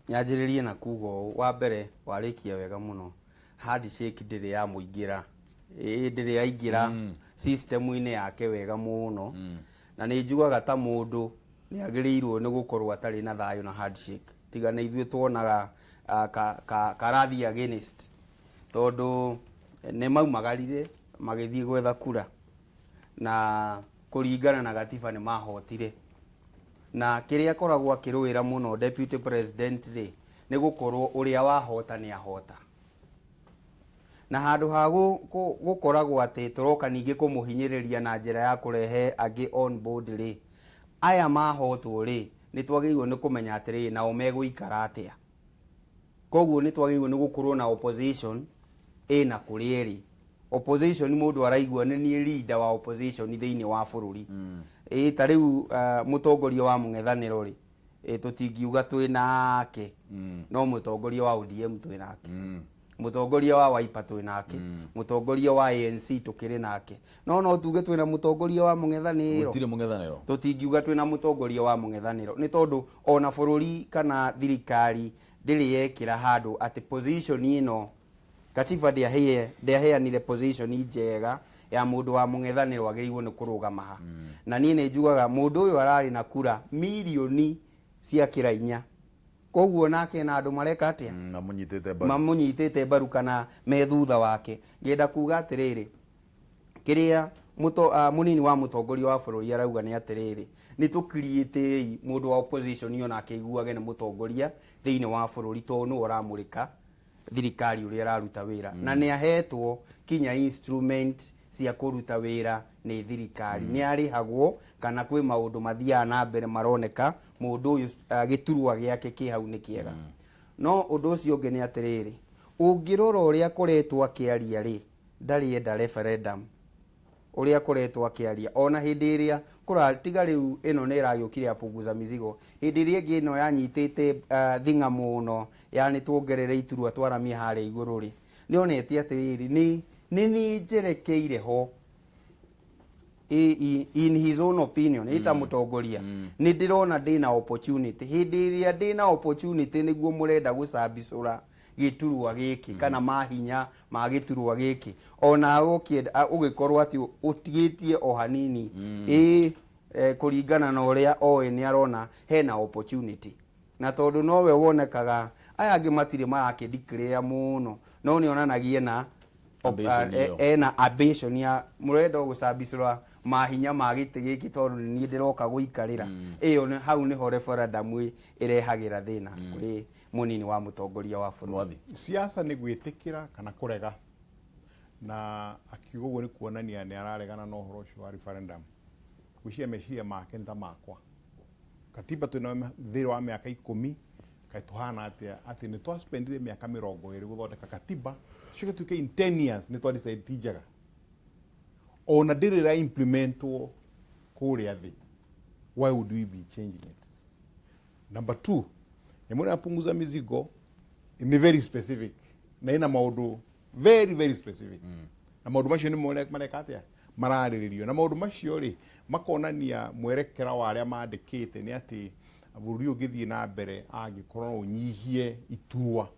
Nyanjĩrĩrie na kuga ũũ, wa mbere warĩkia wega mũno, handshake ndĩrĩ yamũingĩra, ĩĩ ndĩrĩ yaingĩra system-inĩ yake wega mũno. Na nĩ njugaga ta mũndũ nĩ agĩrĩirwo nĩ gũkorwo atarĩ na thayũ na handshake, tiga nĩ ithuĩ tuonaga karathiĩ against, tondũ nĩ maumagarire magĩthiĩ gwetha kura na kũringana na gatiba nĩ mahotire. Na kĩrĩa akoragwo akĩrũĩra mũno Deputy President rĩ, nĩ gũkorwo ũrĩa wahota nĩ ahota, na handũ ha gũkoragwo atĩ tũroka ningĩ kũmũhinyĩrĩria na njĩra ya kũrehe angĩ on board rĩ, aya mahotwo rĩ, nĩ twagĩrĩirwo nĩ kũmenya atĩrĩrĩ, nao megũikara atĩa. Koguo nĩ twagĩrĩirwo nĩ gũkorwo na opposition ĩna kũrĩa ĩrĩ. Opposition mũndũ araigua nĩ niĩ leader wa opposition thĩinĩ wa bũrũri. Ĩ ta rĩu mũtongoria wa mũng'ethanĩro rĩ, tũtingiuga twĩ nake, no mũtongoria wa ODM twĩ nake, mũtongoria wa Wiper twĩ nake, mũtongoria wa ANC tũkĩrĩ nake, no tuge twĩna mũtongoria wa mũng'ethanĩro? Gũtirĩ mũng'ethanĩro. Tũtingiuga twĩna mũtongoria wa mũng'ethanĩro, nĩ tondũ ona bũrũri kana thirikari ndĩrĩ yekĩra handũ atĩ position ĩno, katiba ndĩaheanire position njega ya mũndũ wa mũng'ethanĩro agĩrĩirwo nĩ kũrũgama ha. Na niĩ nĩ njugaga mũndũ ũyũ ararĩ na kura mirioni cia kĩra inya, koguo nake na andũ mareka atĩa? Mamũnyitĩte mbaru. Mamũnyitĩte mbaru kana me thutha wake. Ngĩenda kuga atĩrĩrĩ, kĩrĩa mũnini wa mũtongoria wa bũrũri arauga nĩ atĩrĩrĩ, nĩ tũkiriĩtĩi mũndũ wa opposition onake aiguage nĩ mũtongoria thĩinĩ wa bũrũri, tondũ nĩwe ũramũrĩka thirikari ũrĩa ĩraruta wĩra, na nĩ ahetwo kinya instrument cia kũruta wĩra nĩ thirikari, nĩ arĩhagwo kana kwĩ maũndũ mathiaga na mbere maroneka mũndũ ũyũ gĩturwa gĩake kĩ hau nĩ kĩega. No ũndũ ũcio ũngĩ nĩ atĩrĩrĩ, ũngĩrora ũrĩa akoretwo akĩaria rĩ, ndarĩ enda referendum. Ũrĩa akoretwo akĩaria ona hĩndĩ ĩrĩa kũratiga rĩu ĩno nĩ ĩragĩũkire ya punguza mizigo, hĩndĩ ĩrĩa ĩngĩ ĩno yanyitĩte thing'a mũno ya nĩ tuongerere iturwa twaramie harĩa igũrũ rĩ, nĩ onete atĩrĩrĩ, nĩ niĩ njerekeire ho. In his own opinion, ita mũtongoria, nĩ ndĩrona ndĩna opportunity. Hĩndĩ ĩrĩa ndĩna opportunity nĩguo mũrenda gũcambicũra gĩturwa gĩkĩ kana mahinya ma gĩturwa gĩkĩ, onawe ũkĩenda ũgĩkorwo atĩ ũtigĩtie o hanini ĩ kũringana na ũrĩa oĩ nĩ arona hena opportunity, na tondũ nowe wonekaga aya angĩ matirĩ marakĩ declare mũno, no nĩ onanagia na Ambition ĩyo. Ena ambition ya mũrenda gũcambicũra mahinya ma gĩtĩ gĩkĩ tondũ nĩ niĩ ndĩroka gũikarĩra. Ĩyo nĩ hau nĩho referendum ĩrehagĩra thĩna kwĩ mũnini wa mũtongoria wa bũrũri. Mwathi. Siasa nĩ gwĩtĩkĩra kana kũrega, na akiuga ũguo nĩ kuonania nĩ araregana na ũhoro ũcio wa referendum. Gwĩciria meciria make nĩ ta makwa. Katiba twĩnayo thĩinĩ wa mĩaka 10, kaĩ tũhana atĩa atĩ nĩ twaspendire mĩaka 20 gũthondeka katiba, tucoke tuke in 10 years nĩ twa decide ti njega, ona ndĩrĩ ĩra implementwo kũrĩa thĩ? Why would we be changing it? Number two, nyamũ ĩno ya punguza mizigo ni very specific na ina maũndũ very very specific, na maũndũ macio nĩ mareka atĩa, mararĩrĩrio, na maũndũ macio rĩ makonania mwerekera wa arĩa mandĩkĩte nĩ atĩ bũrũri ũngĩthiĩ na mbere angĩkorwo no ũnyihie iturwa.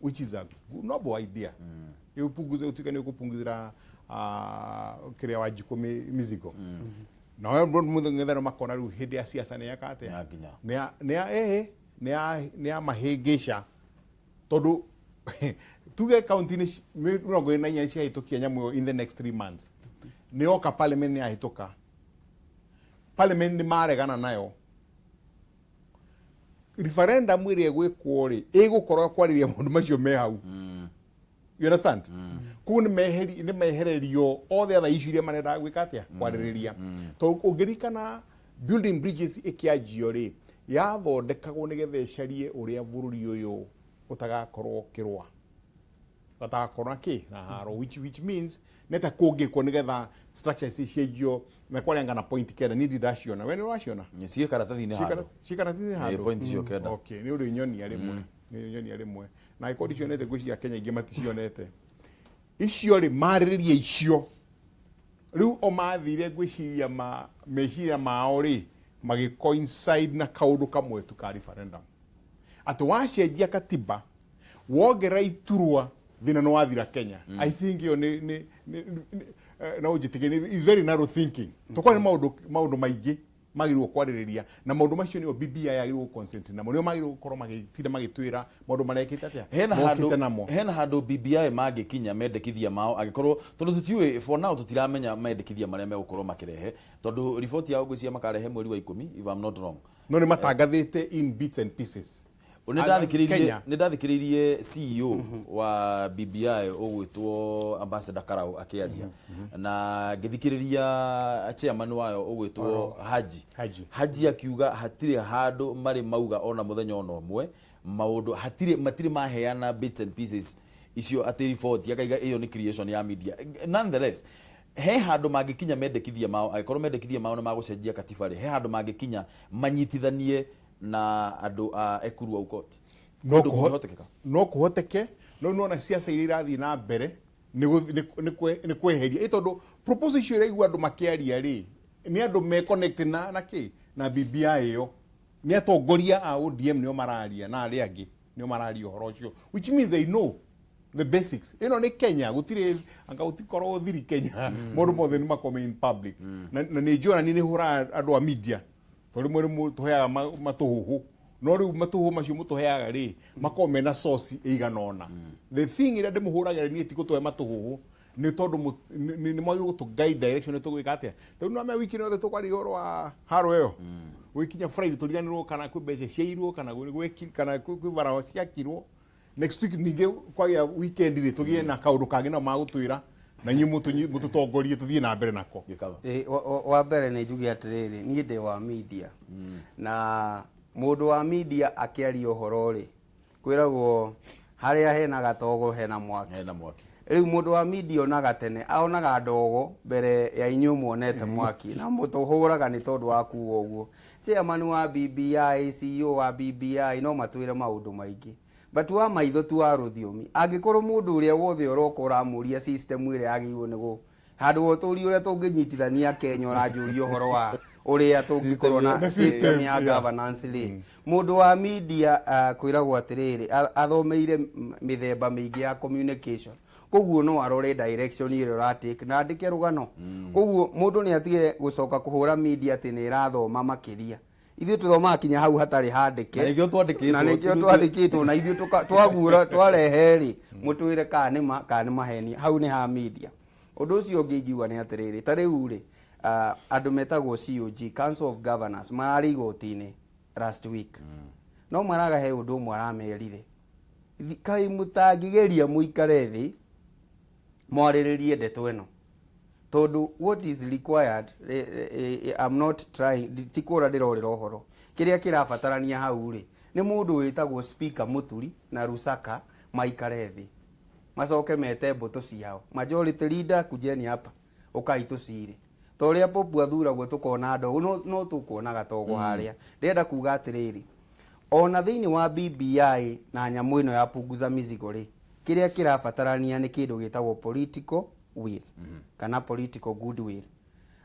Which is a noble idea. Ĩpunguze ũtuĩke nĩ ũkũpunguzĩra kĩrĩa Wanjikũ mĩzigo. Na mũng'ethanĩro makona rĩu hĩndĩ ya siasa nĩ yeka atĩa? Nginya. Nĩ ya mahĩngĩca tondũ tuge kaunti-inĩ 24 ciahĩtũkia nyamũ ĩyo in the next 3 months, nĩ yoka parliament, nĩ yahĩtũka parliament, nĩ maregana nayo, referendum ĩrĩa ĩgwĩkwo rĩ, ĩgũkorwo kwarĩria maũndũ macio me hau. You understand? Koguo nĩ mehererio all the other issue iria marenda gwĩka atĩa, kwarĩrĩria, tondũ ũngĩririkana Building Bridges ĩkĩanjio rĩ, yathondekagwo nĩgetha ĩcarie ũrĩa bũrũri ũyũ ũtagakorwo ũkĩrũa, gatagakorwo na kĩ na haro, which means neta kũngĩkwo nĩgetha structures cienjio na kwarĩanga na point 9. Niĩ ndiraciona, we nĩ ũraciona? Ciĩ karatathi-inĩ handũ. Ciĩ karatathi-inĩ handũ. Point icio 9. Okay, nĩ ũrĩ nyonia rĩmwe, nĩ nyonia rĩmwe, na angĩkorwo ndicionete, ngwĩciria Kenya ingĩ maticionete icio rĩ, marĩrĩrie icio. Rĩu o mathire, ngwĩciria ma meciria mao rĩ magĩ coincide na kaũndũ kamwe tu ka referendum, atĩ wacenjia katiba, wongerera iturwa, thĩna nĩ wathira Kenya. I think ĩyo nĩ no ũnjĩtĩkie is very narrow thinking. Tũkorwo nĩ maũndũ maingĩ magĩrĩirwo kwarĩrĩria, na maũndũ macio nĩo BBI yagĩrĩirwo consent namo, nĩo magĩrĩirwo gũkorwo magĩtinda magĩtwĩra maũndũ marekĩte atĩa, hena mokĩte handũ namo. Hena handũ BBI mangĩkinya mendekithia mao, angĩkorwo tondũ tũtiũĩ, for now tũtiramenya mendekithia marĩa megũkorwo makĩrehe, tondũ riboti yao ngwĩciria makarehe mweri wa 10, if I'm not wrong. No nĩ matangathĩte in bits and pieces. Nĩ ndathikĩrĩirie Kenya. Nĩ ndathikĩrĩirie CEO wa BBI ũgwĩtwo Ambassador Karau akĩaria, na ngĩthikĩrĩria chairman wayo ũgwĩtwo Haji. Haji. Haji akiuga hatirĩ handũ marĩ mauga ona mũthenya ona ũmwe maũndũ, hatirĩ, matirĩ maheana bits and pieces icio atĩ riboti akaiga ĩyo nĩ creation ya media. Nonetheless, he handũ mangĩkinya mendekithia mao, angĩkorwo mendekithia mao nĩ magũcenjia katiba rĩ, he handũ mangĩkinya manyitithanie na andũ a Ekuru Aukot? No Ũndũ kũngĩhotekeka? No kũhoteke, no nona ciaca iria irathiĩ na mbere nĩ kweheria tondũ proposal icio iraigua andũ makĩaria rĩ, nĩ andũ me connected na kĩ na BBI ĩyo, nĩ atongoria a ODM nĩo mararia na arĩa angĩ nĩo mararia ũhoro ũcio, which means they know the basics. Ĩno nĩ Kenya, gũtirĩ anga gũtikorwo thiri Kenya, maũndũ mothe nĩ makorwo in public. Na nĩ njũĩ ona niĩ nĩ hũraga andũ a media, tondũ rĩmwe rĩmwe tũheaga matũhũhũ, no rĩu matũhũhũ macio mũtũheaga rĩ, makorwo mena source ĩigana ũna. The thing ĩrĩa ndĩmũhũragĩra niĩ ti gũtũhe matũhũhũ, nĩ tondũ nĩ mwagĩrĩirwo gũtũ guide direction nĩ tũgwĩka atĩa, tondũ no wiki yothe tũkwaria ũhoro wa haro ĩyo, gũgĩkinya Friday tũriganĩrwo kana kwĩ mbeca ciairwo, kana kana kwĩ bara ciakirwo. Next week ningĩ kwagĩa weekend rĩ, tũgĩe na kaũndũ kangĩ nao magũtwĩra, na inyuĩ mũtũtongorie tũthiĩ na mbere nako. Gĩkaba. Wa mbere nĩ njuge atĩrĩrĩ, niĩ ndĩ wa media, na mũndũ wa media akĩaria ũhoro rĩ, kwĩragwo harĩa hena gatogo hena mwaki. Hena mwaki. Rĩu mũndũ wa media onaga tene, onaga ndogo mbere ya inyuĩ muonete mwaki, na mũtũhũraga nĩ tondũ wa kuga ũguo. Chairman wa BBI, CEO wa BBI no matwĩre maũndũ maingĩ, but wa maitho tu wa rũthiomi, angĩkorwo mũndũ ũrĩa wothe ũroka ũramũria system ĩrĩa yagĩrĩirwo nĩ gũ handũ wa ũtũri ũrĩa tũngĩnyitithania Kenya, ũranjũria ũhoro wa ũrĩa tũngĩkorwo na Na system system, ya governance rĩ, mũndũ wa media kwĩragwo atĩrĩrĩ, athomeire mĩthemba mĩingĩ ya communication, koguo no arore direction ĩrĩa ũratake na andĩke rũgano. Koguo mũndũ nĩ atige gũcoka kũhũra media atĩ nĩ ĩrathoma makĩria. Ithuĩ tũthomaga kinya hau hatarĩ handĩke. Na nĩkĩo twandĩkĩtwo. Na nĩkĩo twandĩkĩtwo, na ithuĩ twaguũra twarehe rĩ, mũtwĩre kana nĩ ma kana nĩ maheni. Hau nĩ ha media. Ũndũ ũcio ũngĩ ingiuga nĩ atĩrĩrĩ, ta rĩu rĩ, andũ metagwo COG, Council of Governors, mararĩ igoti-inĩ last week, no maraga he ũndũ ũmwe aramerire. Kaĩ mũtangĩgeria mũikare thĩ mwarĩrĩrie ndeto ĩno? Tondũ what is required, I'm not trying, ti kũra ndĩrorĩra ũhoro, kĩrĩa kĩrabatarania hau rĩ, nĩ mũndũ wĩtagwo Speaker Mũturi na Rusaka maikare thĩ, macoke mete mbũtũ ciao, majority leader, kujeni hapa, ũkai tũcire ta ũrĩa Popu athuragwo, tũkona ndogo, no tũkuona gatogo harĩa. Ndĩrenda kuga atĩrĩrĩ, ona thĩinĩ wa BBI na nyamũ ĩno ya punguza mizigo rĩ, kĩrĩa kĩrabatarania nĩ kĩndũ gĩtagwo political will kana political goodwill.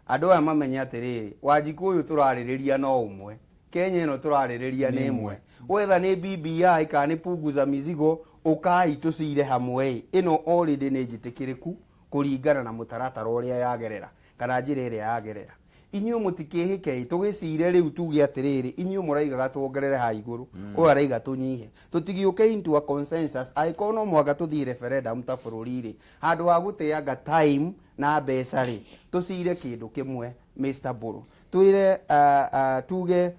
Andũ aya mamenye atĩrĩrĩ, Wanjikũ ũyũ tũrarĩrĩria no ũmwe, Kenya ĩno tũrarĩrĩria nĩ ĩmwe, wetha nĩ BBI kana nĩ punguza mizigo. Ũkai tũcire hamwe ĩ, ĩno already nĩ njĩtĩkĩrĩku kũringana na mũtaratara ũrĩa yagerera kana njĩra ĩrĩa yagerera. Inyuĩ mũtikĩhĩke ĩ, tũgĩcire rĩu tuge atĩrĩrĩ, inyuĩ mũraigaga tuongerere ha igũrũ, ũyũ araiga tũnyihe, tũtigĩũke into a consensus. Angĩkorwo no mũhaka tũthiĩ referendum ta bũrũri rĩ, handũ ha gũteanga time na mbeca rĩ, tũcire kĩndũ kĩmwe. Mr. Mburu, twĩre tuge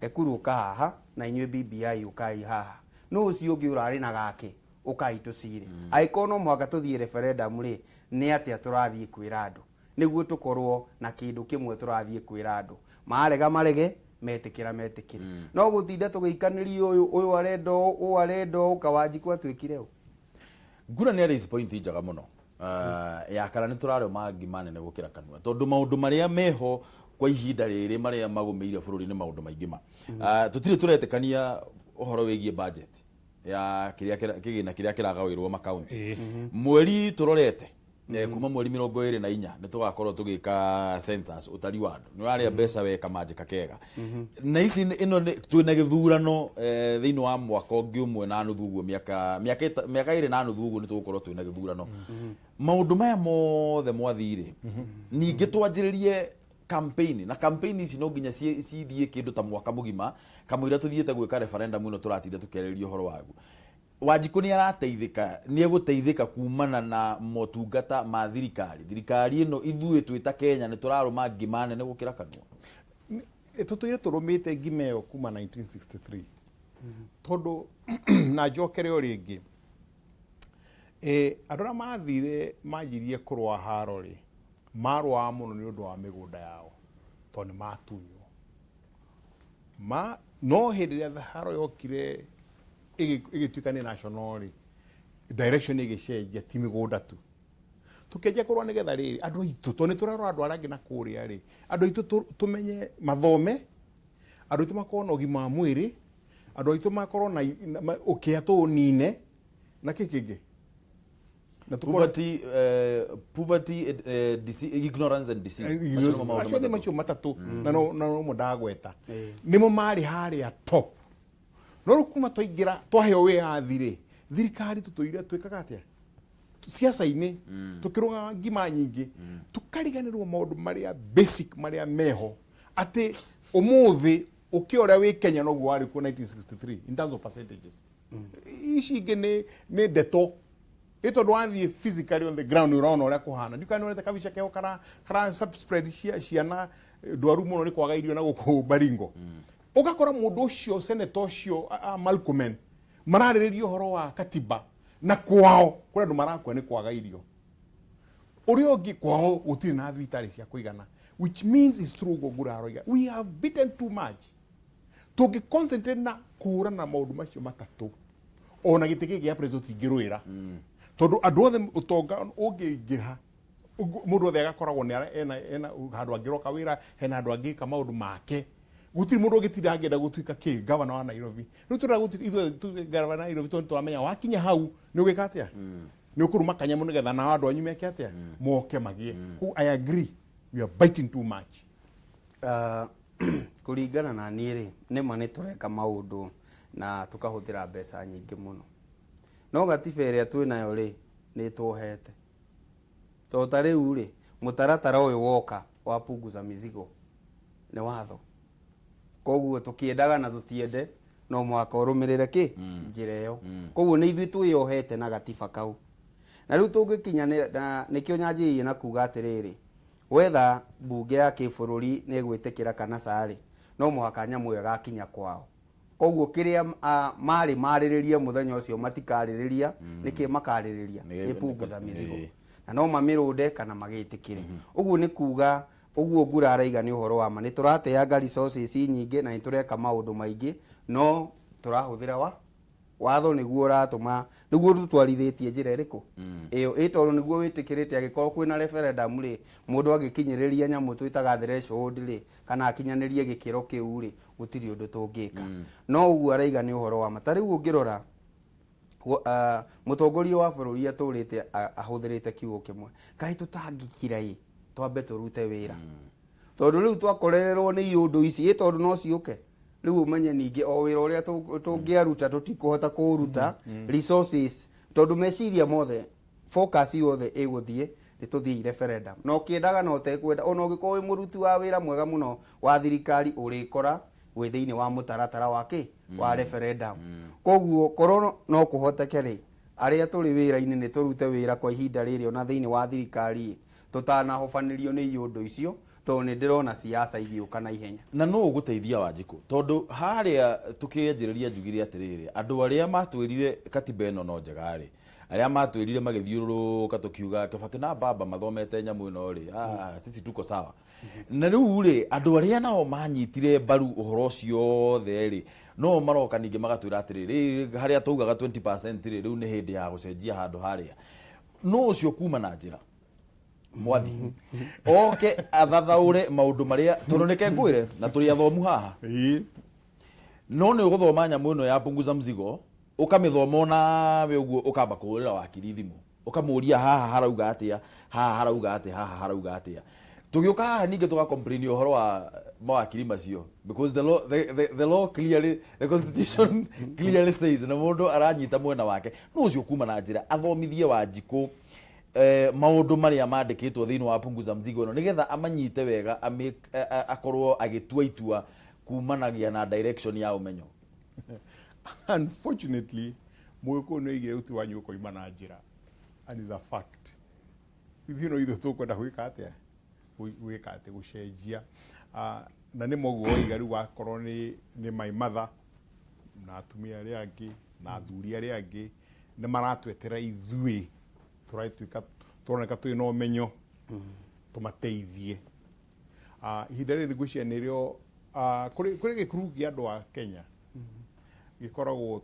Ekuru ũka haha na inyuĩ BBI ũkai haha, nũ ũcio ũngĩ ũrarĩ na gake, ũkai tũcire. Angĩkorwo no mũhaka tũthiĩ referendum rĩ, nĩ atĩa tũrathiĩ kwĩra andũ nĩguo tũkorwo na kĩndũ kĩmwe tũrathiĩ kwĩra andũ? Marega marege, metĩkĩra metĩkĩre. No gũtinda tũgĩikanĩria ũyũ ũyũ arenda ũũ, ũyũ arenda ũũ, Kawanjikũ atuĩkire ũ? Ngura nĩ raise point njega mũno ya kana nĩ tũrarĩma ngima nene gũkĩra kanua, tondũ maũndũ marĩa meho kwa ihinda rĩrĩ marĩa magũmĩire bũrũri nĩ maũndũ maingĩ ma tũtirĩ tũretĩkania ũhoro wĩgiĩ budget ya kĩrĩa kĩgĩna kĩrĩa kĩragawĩrwo makaunti mweri tũrorete kuma mweri 24 nĩ tũgakorwo tũgĩka census, ũtari wa andũ nĩ ũrarĩa mbeca we kamanjĩka kega na ici ĩno twĩna gĩthurano thĩinĩ wa mwaka ũngĩ ũmwe na nuthu ũguo, mĩaka 2 na nuthu ũguo nĩ tũgũkorwo twĩna gĩthurano. Maũndũ maya mothe mwathirĩ, ningĩ twanjĩrĩrie campaign, na campaign ici no nginya cithiĩ kĩndũ ta mwaka mũgima kamũira tũthiĩte gwĩka referendum ĩno tũratinda tũkĩarĩrĩria ũhoro waguo. Wanjikũ nĩ arateithĩka, nĩ egũteithĩka kumana na motungata ma thirikari. Thirikari ĩno, ithuĩ twĩ ta Kenya nĩ tũrarũma ngima nene gũkĩra kanua. Tũtũire tũrũmĩte ngima ĩyo kuma 1963, tondũ na njokere o rĩngĩ, andũ arĩa mathire manjirie kũrũa haro rĩ, marũaga mũno nĩ ũndũ wa mĩgũnda yao tondũ nĩ matunywo ma. No hĩndĩ ĩrĩa haro yokire ĩgĩtuĩka nĩ national rĩ, direction ĩgĩcenjia, ti mĩgũnda tu. Tũkĩanjia kũrũa nĩgetha rĩrĩ andũ aitũ, tondũ nĩ tũrarora andũ arĩa angĩ na kũrĩa rĩ, andũ aitũ tũmenye mathome, andũ aitũ makorwo na ũgima wa mwĩrĩ, andũ aitũ makorwo na ũkĩa tũũnine na kĩ kĩngĩ. Na Poverty, ignorance and disease. Macio nĩmo maũndũ Acio nĩ matatũ. Macio matatũ na no ndagweta nĩmo marĩ harĩa top. No rĩu kuma twaingĩra, twaheo wĩyathi rĩ, thirikari tũtũire twĩkaga atĩa ciaca-inĩ? Tũkĩrũgaga ngima nyingĩ, tũkariganĩrwo maũndũ marĩa basic marĩa meho, atĩ ũmũthĩ ũkĩa ũrĩa wĩ Kenya noguo warĩ kuo 1963 in terms of percentages. Ici ingĩ nĩ ndeto ĩ, tondũ wathiĩ physically on the ground nĩ ũrona ũrĩa kũhana. Ndikana nĩwonete kabica keho kara spread cia ciana ndwaru mũno nĩ kwaga irio na gũkũ Baringo. Ũgakora mũndũ ũcio, senator ũcio Malcolm, mararĩrĩria ũhoro wa katiba na kwao kũrĩa andũ marakua nĩ kwaga irio, ũrĩa ũngĩ kwao gũtirĩ na thibitarĩ cia kũigana, which means is true ũguo Ngura aroiga, we have beaten too much. Tũngĩ concentrate na kũhũrana na maũndũ macio matatũ, ona gĩtĩ gĩkĩ gĩa president tũtingĩrũĩra, tondũ andũ othe ũtonga ũngĩingĩha, mũndũ othe agakoragwo nĩ ena handũ angĩroka wĩra, hena handũ angĩka maũndũ make. Gũtirĩ mũndũ ũngĩtinda angĩenda gũtuĩka kĩ gavana wa Nairobi. Rĩu tũrenda gũtuĩka ithuothe tuĩke gavana wa Nairobi tondũ tũramenya wakinya hau nĩ ũgĩka atĩa, nĩ ũkũruma kanyamũ nĩgetha nao andũ anyu meke atĩa, moke magĩe. Koguo I agree, we are biting too much. Kũringana na niĩ rĩ, nĩma nĩ tũreka maũndũ na tũkahũthĩra mbeca nyingĩ mũno, no gatiba ĩrĩa twĩnayo rĩ, nĩ ĩtwohete, tondũ ta rĩu rĩ, mũtaratara ũyũ woka wa punguza mizigo nĩ watho. Koguo tũkĩendaga na tũtiende, no mũhaka ũrũmĩrĩre kĩ njĩra ĩyo. Koguo nĩ ithuĩ twĩyohete na gatiba kau. Na rĩu tũngĩkinyanĩra, na nĩkĩo nyanjĩrĩirie na kuga atĩrĩrĩ, wetha mbunge ya kĩbũrũri nĩ ĩgwĩtĩkĩra kana carĩ, no mũhaka nyamũ ĩyo ĩgakinya kwao. Koguo kĩrĩa marĩ marĩrĩrie mũthenya ũcio matikarĩrĩria, nĩkĩ makarĩrĩria? Nĩ punguza mizigo, na no mamĩrũnde kana magĩtĩkĩre. Ũguo nĩ kuga ũguo Ngura araiga nĩ ũhoro wa ma, nĩ tũrateanga resources nyingĩ na nĩ tũreka maũndũ maingĩ, no tũrahũthĩra wa watho nĩguo ũratũma, nĩguo tũtwarithĩtie njĩra ĩrĩkũ ĩyo ĩ, tondũ nĩguo wĩtĩkĩrĩte. Angĩkorwo kwĩna referendum rĩ, mũndũ agĩkinyĩrĩria nyamũ twĩtaga threshold rĩ, kana akinyanĩrie gĩkĩro kĩu rĩ, gũtirĩ ũndũ tũngĩka. No ũguo araiga nĩ ũhoro wa ma. Ta rĩu ũngĩrora mũtongoria wa bũrũri atũrĩte ahũthĩrĩte kiugo kĩmwe, kaĩ tũtangĩkira ĩ, twambe tũrute wĩra, tondũ rĩu twakorererwo nĩ iũndũ ici ĩ, tondũ no ciũke. Rĩu ũmenye ningĩ o wĩra ũrĩa tũngĩaruta tũtikũhota kũũruta resources, tondũ meciria mothe, focus yothe ĩgũthiĩ nĩ tũthiĩ referendum, na ũkĩendaga na ũtekwenda, ona ũngĩkorwo wĩ mũruti wa wĩra mwega mũno wa thirikari, ũrĩkora wĩ thĩinĩ wa mũtaratara wa kĩ wa referendum. Koguo korwo no kũhoteke rĩ, arĩa tũrĩ wĩra-inĩ nĩ tũrute wĩra kwa ihinda rĩrĩ ona thĩinĩ wa thirikari, tũtanahobanĩrio nĩ iũndũ icio, tondũ nĩ ndĩrona siasa igĩũka na ihenya. Na no ũgũteithia Wanjikũ, tondũ harĩa tũkĩanjĩrĩria njugire atĩrĩrĩ, andũ arĩa matwĩrire katiba ĩno no njega rĩ, arĩa matwĩrire magĩthiũrũrũka tũkiuga Kibaki na baba mathomete nyamũ ĩno rĩ, sisi tuko sawa. Na rĩu rĩ, andũ arĩa nao manyitire mbaru ũhoro ũcio wothe rĩ, no maroka ningĩ magatwĩra atĩrĩrĩ, harĩa taugaga 20% rĩ, rĩu nĩ hĩndĩ ya gũcenjia handũ harĩa. No ũcio kuma na njĩra mwathi oke athathaũre maũndũ marĩa, tondũ nĩke ngwĩre na tũrĩ athomu haha, no nĩ ũgũthoma nyamũ ĩno ya punguza mzigo, ũkamĩthoma onawe ũguo, ũkamba kũhũrĩra wakiri thimũ, ũkamũria haha harauga atĩa, haha harauga atĩa, haha harauga atĩa. Tũgĩũka haha ningĩ tũga complain ũhoro wa mawakiri macio, because the law clearly, the constitution clearly says, na mũndũ aranyita mwena wake. No ũcio kuma na njĩra athomithie Wanjikũ maũndũ marĩa mandĩkĩtwo thĩinĩ wa punguza mzigo ĩno, nĩgetha amanyite wega, akorwo agĩtua itua kumanagia na direction ya ũmenyo. Unfortunately, mũgĩkũyũ nĩ oigire ũti wanyu ũkoima na njĩra, and is a fact. Ithuĩ no ithuĩ tũkwenda gwĩka atĩa, gwĩka atĩ gũcenjia. Na nĩ moguo oiga rĩu, wakorwo nĩ my mother na atumia arĩa angĩ na athuri arĩa angĩ nĩ maratwetera ithuĩ tũratuĩka tũroneka twĩ na ũmenyo tũmateithie. Ihinda rĩrĩ ngwĩciria nĩrĩo kũrĩ gĩkurubu kĩa andũ a Kenya gĩkoragwo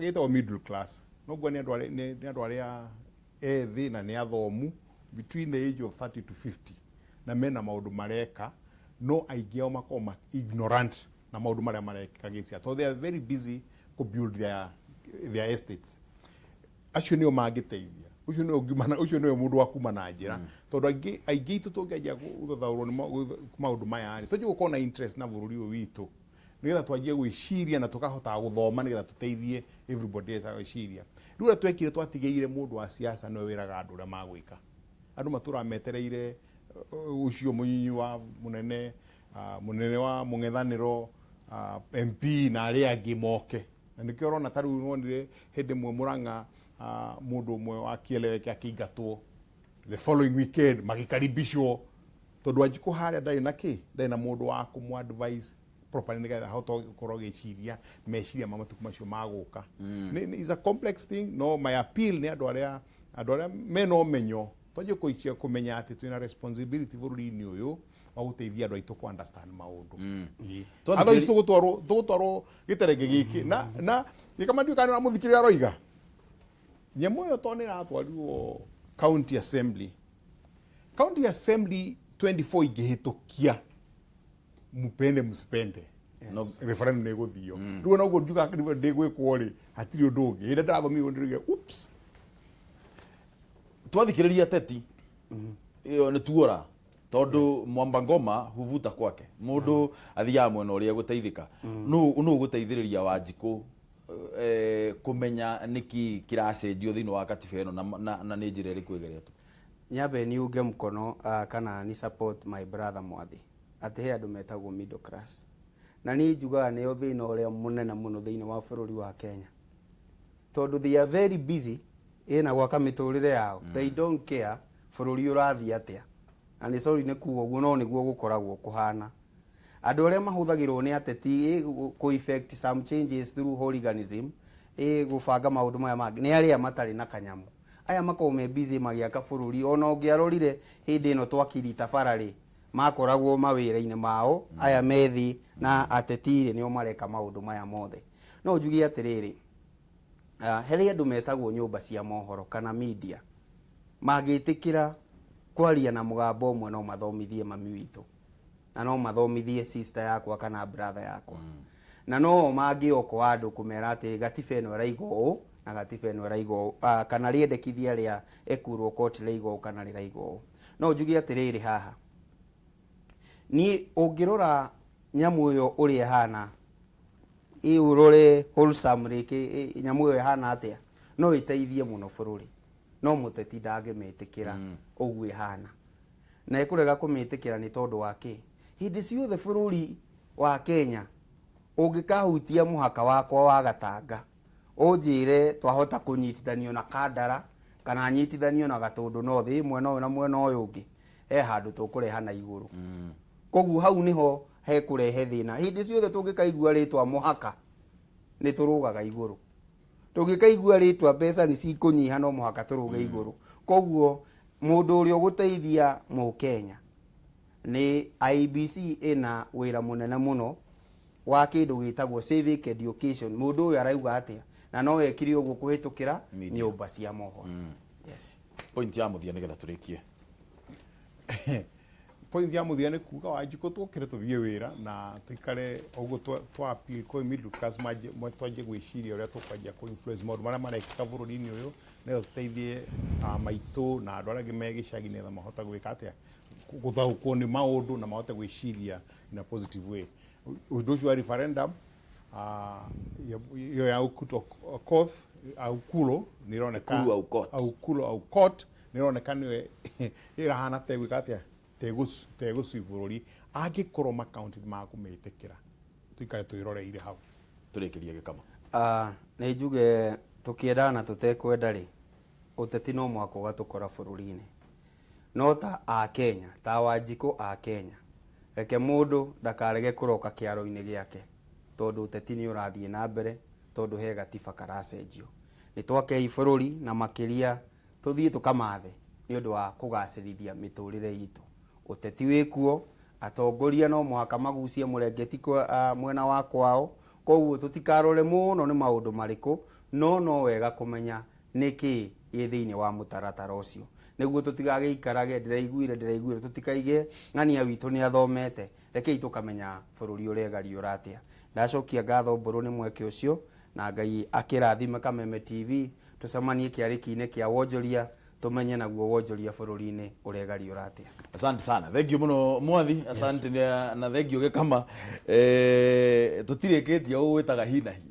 gĩtagwo middle class. No nguo nĩ andũ arĩa ethĩ na nĩ athomu, between the age of 30 to 50, na mena maũndũ mareka, no aingĩ ao makoragwo ma ignorant na maũndũ marĩa marekĩka gĩcia, tondũ they are very busy kũ build their estates. Acio nĩo mangĩteithia. Ũcio nĩwe ũngiumana, ũcio nĩwe mũndũ wa kuma na njĩra, tondũ aingĩ itũ tũngĩanjia gũthathaũrwo nĩ maũndũ maya rĩ, twanjie gũkorwo na interest na bũrũri ũyũ witũ, nĩgetha twanjie gwĩciria na tũkahotaga gũthoma, nĩgetha tũteithie everybody else gwĩciria. Rĩu ũrĩa twekire, twatigĩire mũndũ wa siasa nĩwe wĩraga andũ ũrĩa magwĩka. Andũ matũraga metereire ũcio mũnyinyi wa mũnene, mũnene wa mũng'ethanĩro, MP na arĩa angĩ moke, na nĩkĩo ũrona ta rĩu wonire hĩndĩ ĩmwe Murang'a, mũndũ ũmwe wa Kieleweke akĩingatwo, the following weekend magĩkaribishwo, tondũ Wanjikũ harĩa ndarĩ na kĩ, ndarĩ na mũndũ wa kũmũ advise properly, nĩgetha ahote gũkorwo agĩciria meciria ma matukũ macio magũka. Is a complex thing. No my appeal nĩ andũ arĩa mena ũmenyo, twanjie kũikia kũmenya atĩ twĩna responsibility bũrũri-inĩ ũyũ wa gũteithia andũ aitũ kũ understand maũndũ. Otherwise tũgũtwarwo gĩterenge gĩkĩ na gĩkamandio kana ũramũthikĩrĩria aroiga nyamũ ĩyo, tondũ nĩ ĩratwarirwo county assembly, county assembly 24 ingĩhĩtũkia, mupende msipende, No. referendum nĩ ĩgũthio. Rĩu ona ũguo njuga ndĩgwĩkwo rĩ, hatirĩ ũndũ ũngĩ. Hĩndĩ ĩrĩa ndĩrathomire ndĩrauga oops. Twathikĩrĩria teti ĩyo nĩ tuora, tondũ mwamba ngoma huvuta kwake, mũndũ athiaga mwena ũrĩa gũteithĩka. Nũ ũgũteithĩrĩria Wanjikũ kũmenya nĩkĩ kĩracenjio thĩinĩ wa katiba ĩno na nĩ njĩra ĩrĩkũ ĩgeretwo? Nyambe niunge mkono kana ni support my brother Mwathi atĩ he andũ metagwo middle class, na niĩ njugaga nĩo thĩna ũrĩa mũnene mũno thĩinĩ wa bũrũri wa Kenya, tondũ they are very busy ĩna gwaka mĩtũrĩre yao. They don't care bũrũri ũrathiĩ atĩa, na nĩ sorry nĩ kuga ũguo, no nĩguo gũkoragwo kũhana. Andũ arĩa mahũthagĩrwo nĩ ateti kũ effect some changes through hooliganism, gũbanga maũndũ maya mangĩ, nĩ arĩa matarĩ na kanyamũ. Aya makoragwo me busy magĩaka bũrũri. Ona ũngĩarorire hĩndĩ ĩno twakirita bara rĩ, makoragwo mawĩra-inĩ mao. Aya methi na ateti rĩ, nĩo mareka maũndũ maya mothe. No njuge atĩrĩrĩ, harĩ andũ metagwo nyũmba cia mohoro kana media, mangĩtĩkĩra kwaria na mũgambo ũmwe, no mathomithie mami witũ na no mathomithie sister yakwa kana brother yakwa, na no mangĩokoa andũ kũmera atĩ gatiba ĩno ĩraiga ũũ na gatiba ĩno ĩraiga ũũ, kana rĩendekithia rĩa Ekuru Aukot rĩraiga ũũ kana rĩraiga ũũ. No njuge atĩrĩrĩ, haha niĩ ũngĩrora nyamũ ĩyo ũrĩa ĩhana. Ĩ ũrore wholesome rĩ nyamũ ĩyo ĩhana atĩa, no ĩteithie mũno bũrũri, no mũteti ndangĩmĩtĩkĩra ũguo ĩhana, na ĩkũrega kũmĩtĩkĩra nĩ tondũ wa kĩ? Hĩndĩ ciothe bũrũri wa Kenya ũngĩkahutia mũhaka wakwa wa Gatanga, ũnjĩre twahota kũnyitithanio na Kandara kana nyitithanio na Gatũndũ North, ĩ mwena ũyũ na mwena ũyũ ũngĩ, he handũ tũkũreha na igũrũ. Koguo hau nĩho hekũrehe thĩna. Hĩndĩ ciothe tũngĩkaigua rĩtwa mũhaka nĩ tũrũgaga igũrũ, tũngĩkaigua rĩtwa mbeca nĩ cikũnyiha no mũhaka tũrũge igũrũ. Koguo mũndũ ũrĩa ũgũteithia mũkenya nĩ IEBC ĩna wĩra mũnene mũno wa kĩndũ gĩtagwo civic education. Mũndũ ũyũ arauga atĩa, na no ekire ũguo kũhĩtũkĩra nyũmba cia mohoro. Yes. Point ya mũthia nĩgetha tũrĩkie. Point ya mũthia nĩ kuga Wanjikũ tũkĩre tũthiĩ wĩra na tũikare ũguo twa appeal kwĩ middle class, twanjie gwĩciria ũrĩa tũkwanjia kũ influence maũndũ marĩa marekĩka bũrũri-inĩ ũyũ, nĩgetha tũteithie maitũ na andũ arĩa angĩ me gĩcagi, nĩgetha mahote gwĩka atĩa, gũtaũkwo nĩ maũndũ na mahote gwĩciria in a positive way. Ũndũ ũcio wa referendum ĩyo ya Okoth Aukulo nĩ ĩroneka Ekuru Aukot. Aukulo Aukot nĩ ĩroneka nĩwe ĩrahana tegwĩka atĩa, tegũcui bũrũri angĩkorwo makaunti makũmĩtĩkĩra. Tũikare twĩroreire hau. Tũrĩkĩrie Gĩkama. Nĩ njuge tũkĩendaga na tũtekwenda rĩ, ũteti no mũhaka ũgatũkora bũrũri-inĩ. No ta a Kenya, ta Wanjikũ a Kenya, reke mũndũ ndakarege kũroka kĩaro-inĩ gĩake, tondũ ũteti nĩ ũrathiĩ na mbere, tondũ he gatiba karacenjio. Nĩ twakei bũrũri na makĩria tũthiĩ tũkamathe nĩ ũndũ wa kũgacĩrithia mĩtũrĩre itũ. Ũteti wĩkuo, atongoria no mũhaka magucie mũrengeti mwena wa kwao, koguo tũtikarore mũno nĩ maũndũ marĩkũ, no wega kũmenya nĩkĩ gĩ thĩinĩ wa mũtaratara ũcio, nĩguo tũtigagĩikarage ndĩraiguire, tũtikaige ng'ania witũ nĩ athomete, rekei tũkamenya bũrũri ũregariũra atĩa. Ndacokia ngatho mbũrũ nĩ mweke ũcio, na Ngai akĩrathime Kameme TV, tũcemanie kĩarĩki-inĩ kĩa wonjoria, tũmenye naguo wonjoria bũrũri-inĩ ũregariũra atĩa. Asante sana, thank you mũno Mwathi, asante na thank you Gĩkama. Tũtirĩkĩtie ũgwĩtaga hi na hi.